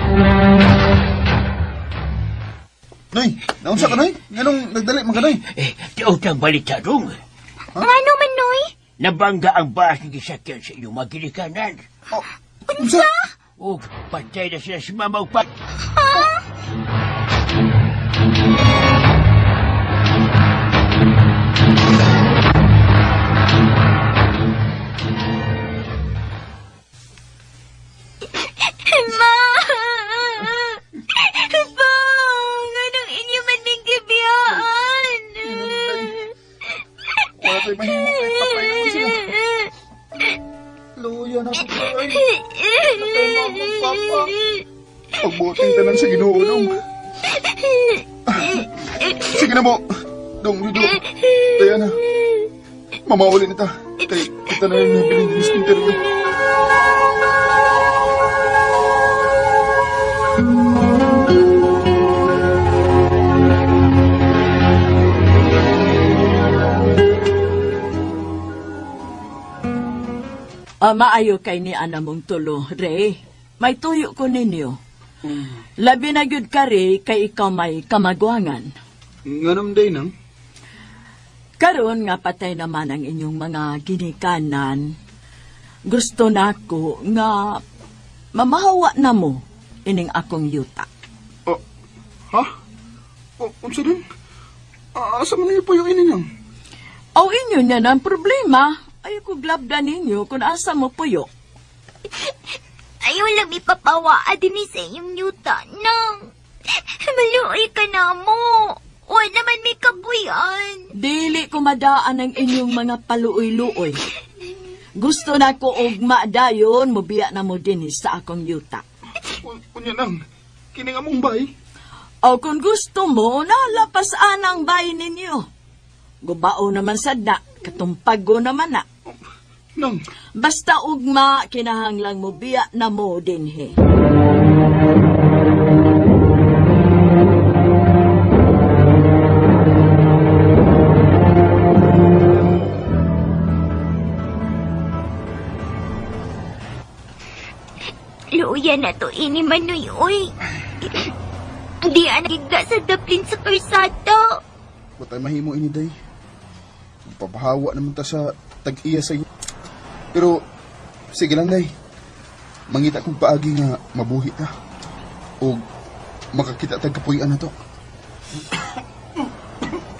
[SPEAKER 10] Nay, naunsa ka, Nay? Anong nagdali man ka, Nay?
[SPEAKER 3] Eh, tiyaw kang balita dong.
[SPEAKER 4] Ano man, Noy?
[SPEAKER 3] Nabangga ang bahas ng gisakyan sa inyong magilikanan.
[SPEAKER 10] Oh, unsa?
[SPEAKER 3] Oh, patay na sila si Mama Upat.
[SPEAKER 4] Ha? Ma! Bang! Anong inyo man ming gibiyaan?
[SPEAKER 10] Wala tayo mahimo kay patay naman sila. Luya na ako, ay. Patay mama, papa. Pagbuting tanan sa Ginoo, dong. Sige na mo. Dong, Dudu. Tayo na. Mamawali na ta. Kay kita na yung nabilin din sa interview.
[SPEAKER 11] Maayo kay ni Ana mong tulo, Ray. May tuyo ko ninyo. Labi na gyud ka, Ray, kay ikaw may kamagwangan.
[SPEAKER 10] Nganam day nang?
[SPEAKER 11] Karon nga patay naman ang inyong mga ginikanan. Gusto nako nga mamahawa na mo ining akong yuta.
[SPEAKER 10] Oh, ha? O, unsa din? Asa man ninyo puyo ini nang?
[SPEAKER 11] O inyo niya na ang problema. Ayaw ko glabda ninyo kung asa mo puyo.
[SPEAKER 4] Ayaw lang ipapawaa din sa iyong yuta, nang. Maluoy ka na mo. Wala naman may kabuyan.
[SPEAKER 11] Dili ko madaan ang inyong mga paluoy-luoy. Gusto na ko og madayon, mubiya na mo din sa akong yuta.
[SPEAKER 10] Unya nang, kining among bay.
[SPEAKER 11] O kung gusto mo, nalapas anang bay ninyo. Gubao naman sadna, katumpago naman na.
[SPEAKER 10] Nang.
[SPEAKER 11] Basta ugma, kinahanglang mo biya na mo dinhi.
[SPEAKER 4] Luya na to ini Manoy, oy. Di anagigda sa daplin sa karsada.
[SPEAKER 10] Batay mahimo ini, day. Papahawa naman ta sa tag-iya sa iyo. Pero, sige lang, day. Mangita kong paagi nga mabuhi ta. O makakita tag kapuy-an na to.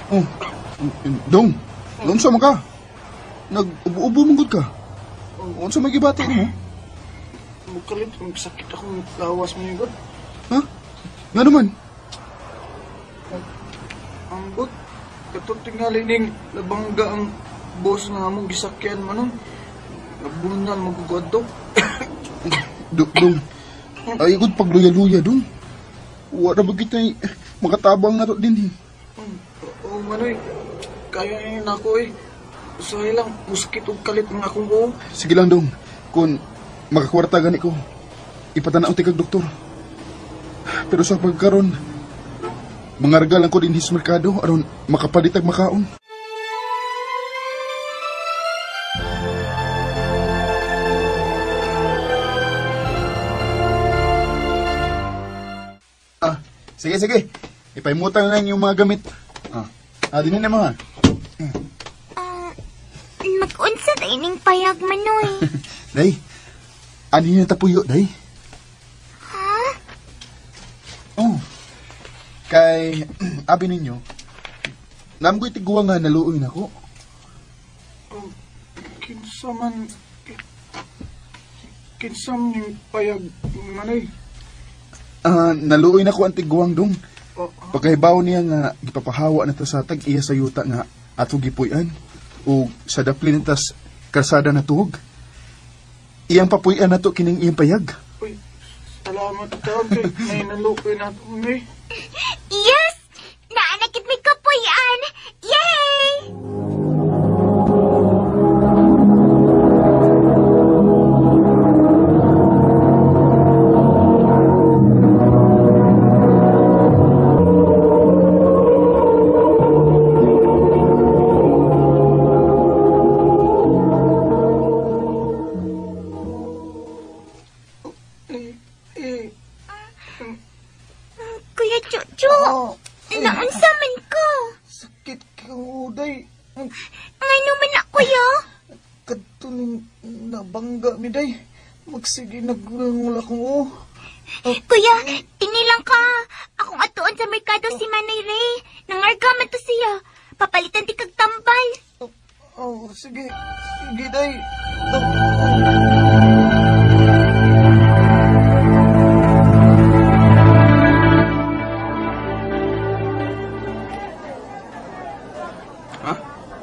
[SPEAKER 10] Oh, Dong, unsa man ka? Nag-ubo-ubo man gud ka. Unsa may gibati nimo?
[SPEAKER 13] Mukalit, magsakit akong lawas mo yun.
[SPEAKER 10] Ha? Nga naman?
[SPEAKER 13] Ambot, katong tingali ning labangga ang boss nga among gisakyan man. Nabunan magkukuadto.
[SPEAKER 10] Dong, ay ikot pagluya-luya dong. Wala ba kita makatabang na to din eh.
[SPEAKER 13] Oo, Manoy. Kaya yun ako eh. Usahay lang, muskit og kalit ng akong buo.
[SPEAKER 10] Sige lang dong, kung makakwarta gani ko, ipatanaw ti kag doktor. Pero sa pagkaron, mangarga lang ko din his merkado aron makapalit ag makaon. Ah, sige sige. Ipaimutan lang yung mga gamit. Dinin na mga.
[SPEAKER 4] Mag-unsa ta ining payag, Manoy.
[SPEAKER 10] Day, ano yung tapuyo, day?
[SPEAKER 4] Ha?
[SPEAKER 10] Oh. Kay, abi ninyo, namgoy tiguang nga naluoy nako.
[SPEAKER 13] Kinsa man yung payag, Manoy?
[SPEAKER 10] Naluoy nako ang tiguang dong. Pagkahibaw niya nga gipapahawa na ta sa tag-iya sa yuta nga ato gipuy-an o sa daplin tas kalsada na tuhog. Iyang papuy-an nato kining iyang payag.
[SPEAKER 13] Uy, salamat ta kay may naluoy na to mi.
[SPEAKER 4] Yes! Naanakit may kapuy-an! Yay! Kuya Chuchu, naunsa man ko?
[SPEAKER 13] Sakit ka, uday.
[SPEAKER 4] Ngano man na, kuya?
[SPEAKER 13] Kadto ning nabangga mi, day. Magsige naglangol akong o.
[SPEAKER 4] Kuya, tinilang ka. Akong atuon sa merkado si Manay Ray. Nangarga man to siya. Papalitan ti kag tambal.
[SPEAKER 13] Oh, sige. Sige, day.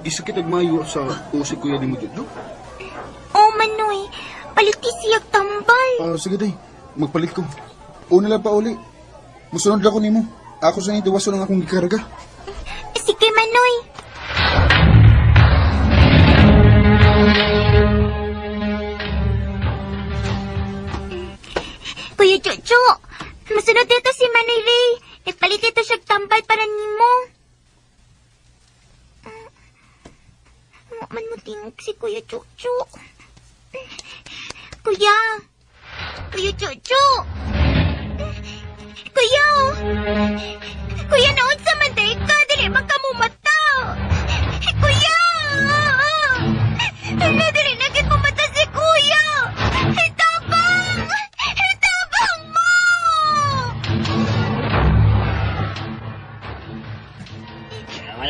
[SPEAKER 10] Gisakit agmayo sa usik kuya ni mo dito?
[SPEAKER 4] Oh, Manoy. Paliti siyag tambal.
[SPEAKER 10] Sige, day. Magpalit ko. Una lang pa uli. Musunod lang ko nimo. Ako sa nitiwaso lang akong gikarga.
[SPEAKER 4] Sige, Manoy. Kuya Chuchu, masunod dito si Manoy Ray. Nagpalit dito siyag tambal para nimo. Man mo tingog si Kuya Chuchu. Kuya! Kuya Chuchu! Kuya! Kuya, naon sa manday ka? Dili man ka mumata! Kuya! Hala, dili na gid mumata si Kuya! Tabang! Tabang mo!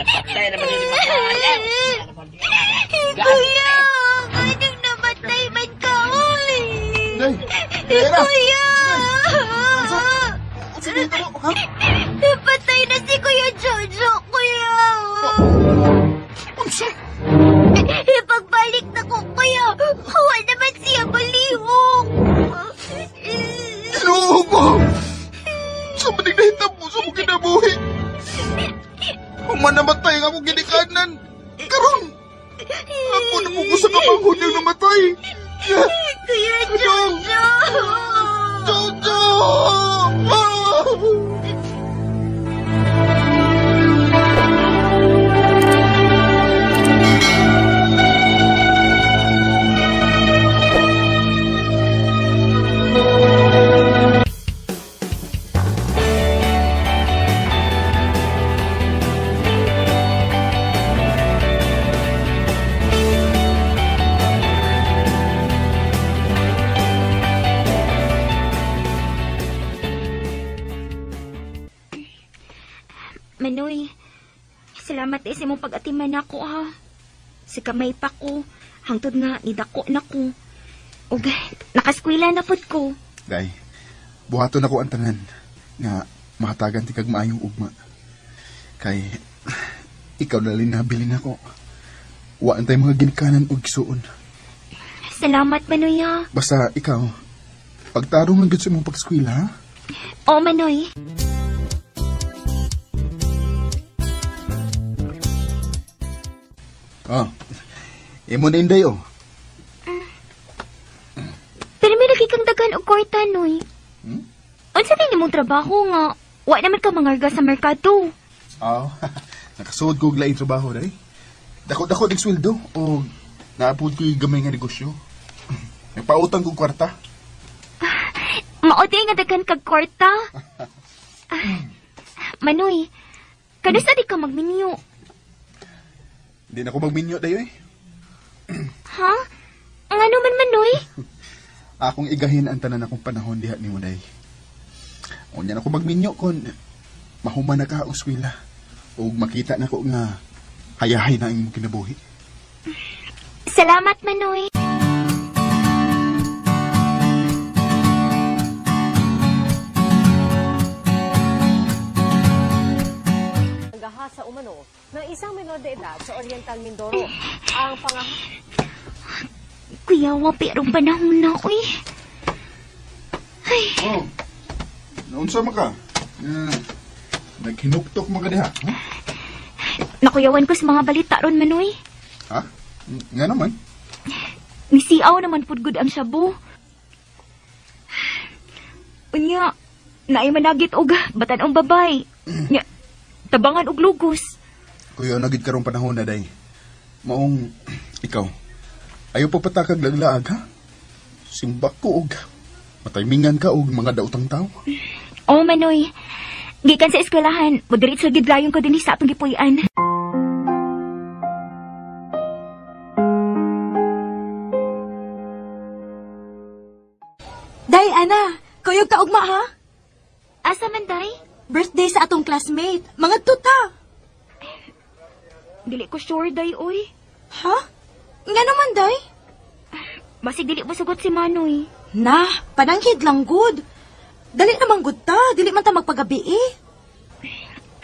[SPEAKER 3] Patay naman yung mga.
[SPEAKER 4] Kuya! Anong namatay man ka, oy?
[SPEAKER 10] Day!
[SPEAKER 4] Kuya!
[SPEAKER 10] Unsa dito mo, ha?
[SPEAKER 4] Patay na si Kuya Jojo, Kuya!
[SPEAKER 10] Unsa?
[SPEAKER 4] Pagbalik na ko, Kuya, wala naman siya malihok.
[SPEAKER 10] Ginoo ko! Sa manig nahitabo sa mong kinabuhi. Human namatay ang akong ginikanan. Karon, ako na mo sa kamanghod niyang namatay.
[SPEAKER 4] Kuya Jojo!
[SPEAKER 10] Jojo!
[SPEAKER 4] Manoy, salamat sa imong pag-atiman ako, ha. Sa kamay pa ko, hangtod nga nidako na ko. Ug nakaskwela na pud ko.
[SPEAKER 10] Day, buhaton ako ang tanan nga mahatagan ti kag maayong ugma. Kay Ikaw na lang nabilin ako. Waan tayo mga ginikanan og gisuon.
[SPEAKER 4] Salamat, Manoy, ha.
[SPEAKER 10] Basta ikaw, pagtarong lang gud sa imong pag-eskwela, ha?
[SPEAKER 4] Oo, Manoy.
[SPEAKER 10] Ah, imo na inday, oh.
[SPEAKER 4] Pero may lagi kang daghan og kwarta, Noy. Unsa din imong trabaho nga wa naman ka mangarga sa merkado?
[SPEAKER 10] Oh, nakasuod ko og laing trabaho, day. Dako-dako dig sweldo o naapod ko'y gamay nga negosyo. Nagpautang kong kwarta.
[SPEAKER 4] Mao di nga daghan kag kwarta. Manoy, kanus di ka magminyo?
[SPEAKER 10] Hindi na ako magminyo dayo eh.
[SPEAKER 4] Ha? Ngano man, Manoy?
[SPEAKER 10] Akong igahin ang tanan akong panahon diha nimo day. Unya na ako magminyo kon mahuman na ka og eskwela ug makita nako nga hayahay na ang imong kinabuhi.
[SPEAKER 4] Salamat, Manoy.
[SPEAKER 14] Gahasa umano ng isang menor de edad sa Oriental Mindoro. Ang
[SPEAKER 4] Kuyawa, pero panahon na, uy. Ay.
[SPEAKER 10] Oh, naunsa man ka? Naghinuktok man ka diha, ha?
[SPEAKER 4] Nakuyawan ko sa mga balita ron, Manoy.
[SPEAKER 10] Ha? Nga naman?
[SPEAKER 4] Nisiaw naman pud gud ang shabu. Unya, naay managit og batan-ong babay. Nya, tabangan og lugos.
[SPEAKER 10] Kuya, nagid karong panahon na, day. Maong, ikaw, ayaw pa patakag laglaag, ha? Simbak ko og mataymingan ka og mga daotang tao.
[SPEAKER 4] Oh, Manoy. Gikan sa eskwelahan, modiretso gid layon ko dinhi sa atong gipuy-an.
[SPEAKER 12] Day, Ana, kuyog ka ugma, ha?
[SPEAKER 4] Asa man, Day?
[SPEAKER 12] Birthday sa atong classmate. Mga tuta.
[SPEAKER 4] Dili ko sure, Day, oy.
[SPEAKER 12] Ha? Nga naman, Day?
[SPEAKER 4] Basig dili mo sugot si Manoy.
[SPEAKER 12] Na, pananghid lang good. Dali naman good ta. Dili man ta magpagabi, eh.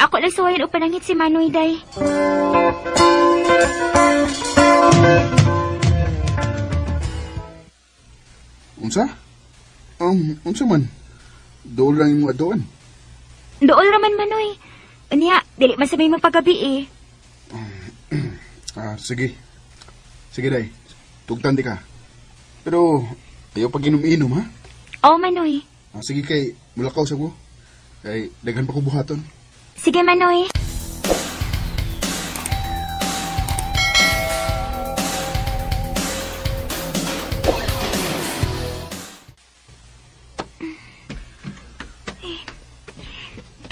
[SPEAKER 4] Ako lang suwayan o pananghid si Manoy, Day.
[SPEAKER 10] Unsa? Unsa man? Dool lang imong adoan.
[SPEAKER 4] Dool raman, Manoy. Unya, dili man sa may magpagabi, eh.
[SPEAKER 10] Sige. Sige, Day. Tugtan di ka. Pero, ayaw pag inom-inom, ha?
[SPEAKER 4] Oo, Manoy.
[SPEAKER 10] Sige kay, mulakaw sa ko. Kay, daghan pa ko buhaton.
[SPEAKER 4] Sige, Manoy.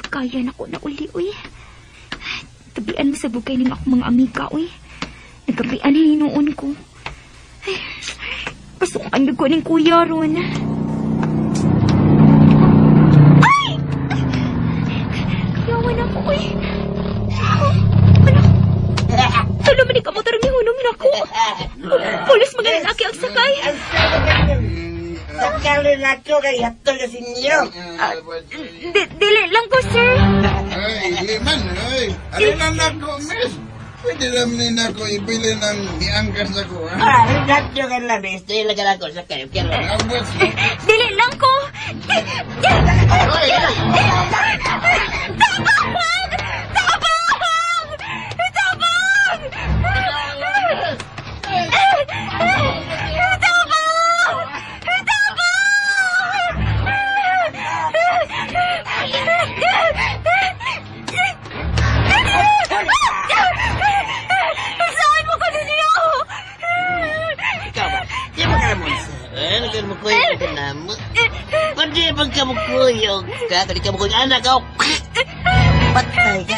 [SPEAKER 4] Kaya na ko na uli, uy. Tabian mo sa bugay ng akong mga amiga, uy. Nagkapian na hinuon ko. Ay, pasukan ko ng kuya ron. Ay! Kayawan ako, uy. Ano? Tulo man ikaw motor ni hunong na ko. Pulos mga lalaki ang sakay.
[SPEAKER 15] Sakali na ko kay hatol na sinyo.
[SPEAKER 4] Dili lang ko, sir.
[SPEAKER 16] Ay, dili man, ay. Ano na nako, miss? Pwede naman na ako ibili ng niangkas ako, ha?
[SPEAKER 15] Ah, lahat nyo ka lang, miss. Dili lang ako sa kayo.
[SPEAKER 4] Dili lang ko! Tabang! Tabang! Tabang! Tabang! Tabang! Saan mo ko ninyo?
[SPEAKER 15] Ikaw ba? Di ba ka naman, sir? Ano ka naman kuyog ka naman? Kundi pag ka mukuyog ka, kali ka mukuyog anak ako. Patay ka.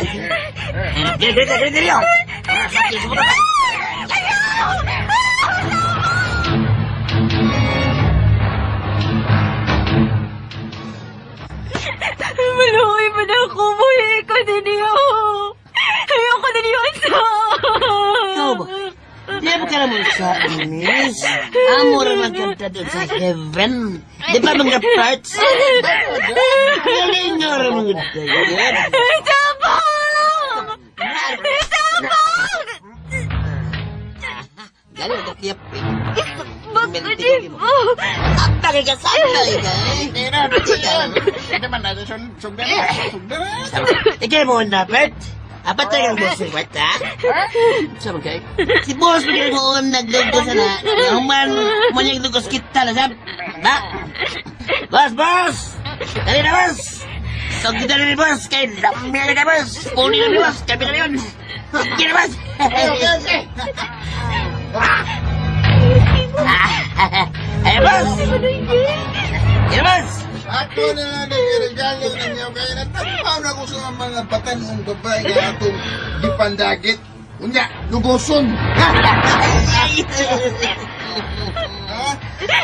[SPEAKER 15] Dili, dili, dili, dili. Sakit sa mga.
[SPEAKER 4] Maluoy man ako. Buhi ko ninyo. Ayoko ninyo sa.
[SPEAKER 15] Ikaw ba? Di ba ka naman sa miss? Amo raman kanta doon sa heaven. Di ba mga parts? Galing nga raman tayo.
[SPEAKER 4] Tabang!
[SPEAKER 15] Dali ka kiyap.
[SPEAKER 4] Bakit mo?
[SPEAKER 15] Tagay ka sa tagay ka.
[SPEAKER 16] Hindi man natin sugdan. Sugdan.
[SPEAKER 15] Ikaw mo na, Bert. Apat tayo ang boss yung ha? Sa magkay? Si boss mo mo naglugos na. Human, human yung lugos kita na, sab. Ba? Boss, boss! Dali na, boss! Sugdan na ni boss! Kay lamya na boss! Puli na ni boss! Kami na yun! Sige na, boss!
[SPEAKER 16] Okay, okay.
[SPEAKER 15] Ay, boss! Sige na, boss!
[SPEAKER 16] Ako na lang ang regalo ninyo kaya natagpaw na ko sa mga batanong babae nga atong gipandagit. Unya, lugoson.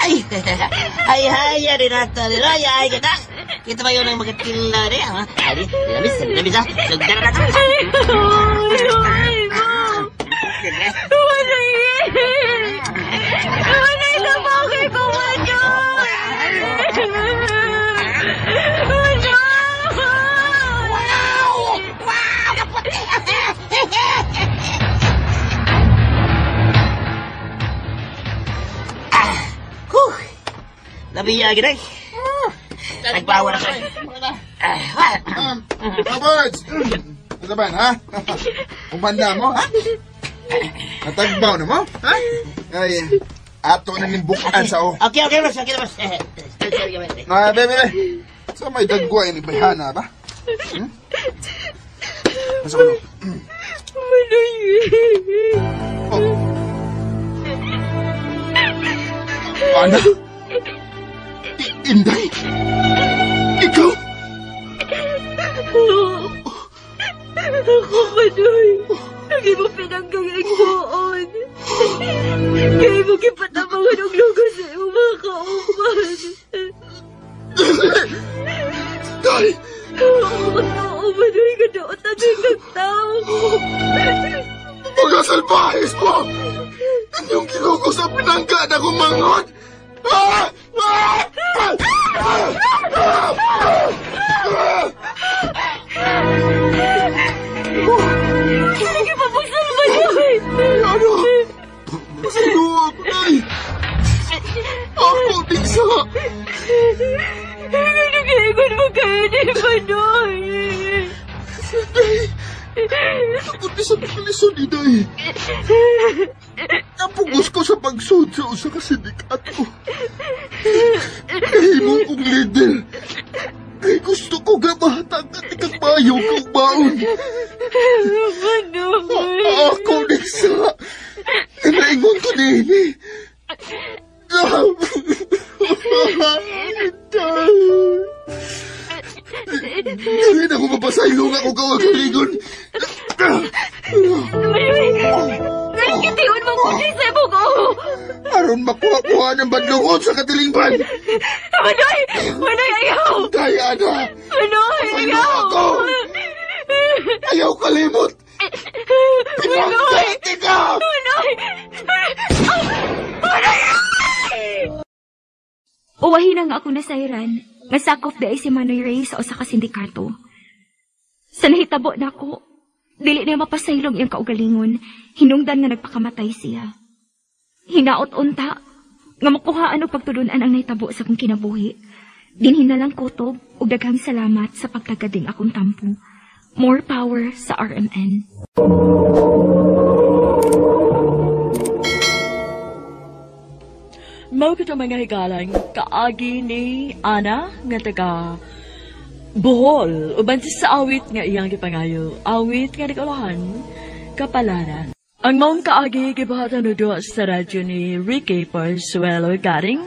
[SPEAKER 15] Ay, ay, ay, ay, nato, ay, ay, kita. Kita ba yun ang magkatila rin? Ay, dinamis, dinamis, ha? Sugdan na nato.
[SPEAKER 4] Wala na bakit ko Manoy! Manoy!
[SPEAKER 15] Wow! Wow! Kaputi! Huh! Labiya, ginay. Nagbawa na kayo.
[SPEAKER 16] Roberts! Ano ba, ha? Umanda mo, ha? Natagbaw na mo, ha? Ay, ato na nimbukan sa o.
[SPEAKER 15] Okay, okay, boss. Okay, boss.
[SPEAKER 16] Ah, bebe, bebe. Sa may dagwa ini bayhana ba? Masa ko no?
[SPEAKER 4] Manoy!
[SPEAKER 16] Ana? Inday? Ikaw?
[SPEAKER 8] Ako, Manoy. Lagi mo pinanggang igsoon. Kaya mo kipatabangan og lugos sa iyong mga kauban.
[SPEAKER 16] Day!
[SPEAKER 8] Oo, Manoy, kadaot na din ng tao.
[SPEAKER 16] Mga salbahis mo! Inyong ginugos ang pinangga na kumangot! Ah! Ah! Ah! Ah! Ah! Ah!
[SPEAKER 8] Sige pa, pagsal, Manoy!
[SPEAKER 16] Ano? Sino ako, Nay? Ako, Lisa!
[SPEAKER 8] Nag-iingon mo kayo ni Manoy!
[SPEAKER 16] Nay! Ako di sa paglisod, Inday. Napugos ko sa pagsud sa usa ka sindikato. Nahimo kong leader. Kay gusto ko nga mahatag at ikagbayo kong baon.
[SPEAKER 8] Manoy!
[SPEAKER 16] Ako, Lisa! Naingon ko nini. Dili na ko mapasaylo nga kung kawag-kalingon.
[SPEAKER 8] Manoy! Nagkitiyon mo ko sa imong uho!
[SPEAKER 16] Aron makuha-kuha ng badlungon sa katilingban.
[SPEAKER 8] Manoy! Manoy, ayaw!
[SPEAKER 16] Diana!
[SPEAKER 8] Manoy,
[SPEAKER 16] Pasaylo
[SPEAKER 8] ayaw!
[SPEAKER 16] ako! Ayaw kalimot! Pinangkati ka!
[SPEAKER 8] Manoy! Manoy!
[SPEAKER 4] Uwahin nga ako nasayran, nga sakop di ay si Manoy Ray sa usa ka sindikato. Sa nahitabo na ako, dili niya mapasaylong iyang kaugalingon, hinungdan nga nagpakamatay siya. Hinaot unta, nga makuhaan og pagtulunan ang nahitabo sa akong kinabuhi. Dinhin na lang kutob ug daghang salamat sa pagtagading akong tampo. More power sa RMN.
[SPEAKER 8] Mao kito mga higalang kaagi ni Ana nga taga Bohol uban sa awit nga iyang gipangayo, awit nga nagulahan kapalaran. Ang maong kaagi gibuhatan og duha sa radyo ni Ricky Parsuelo Garing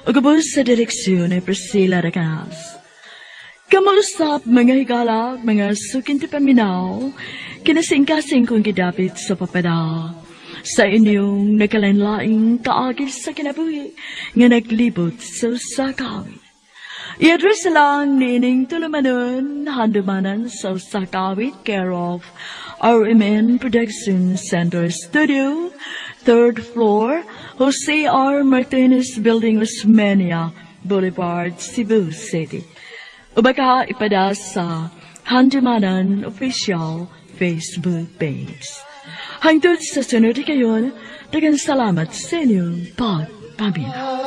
[SPEAKER 8] ug ubos sa direksyon ni Priscilla Recanas. Kamausap mga higala, mga suking paminaw, kinasingkasing kong gidapit sa papada. Sa inyong nagkalain-laing kaagi sa kinabuhi nga naglibot sa usa ka awit. I-address lang niining tulumanon, handumanan sa usa ka awit, care of RMN Production Center Studio, 3rd floor, Jose R. Martinez Building, Osmeña Boulevard, Cebu City. O baka ipada sa Handumanan Official Facebook page. Hangtod sa sunod kayon, daghang salamat sa inyong pagpaminaw.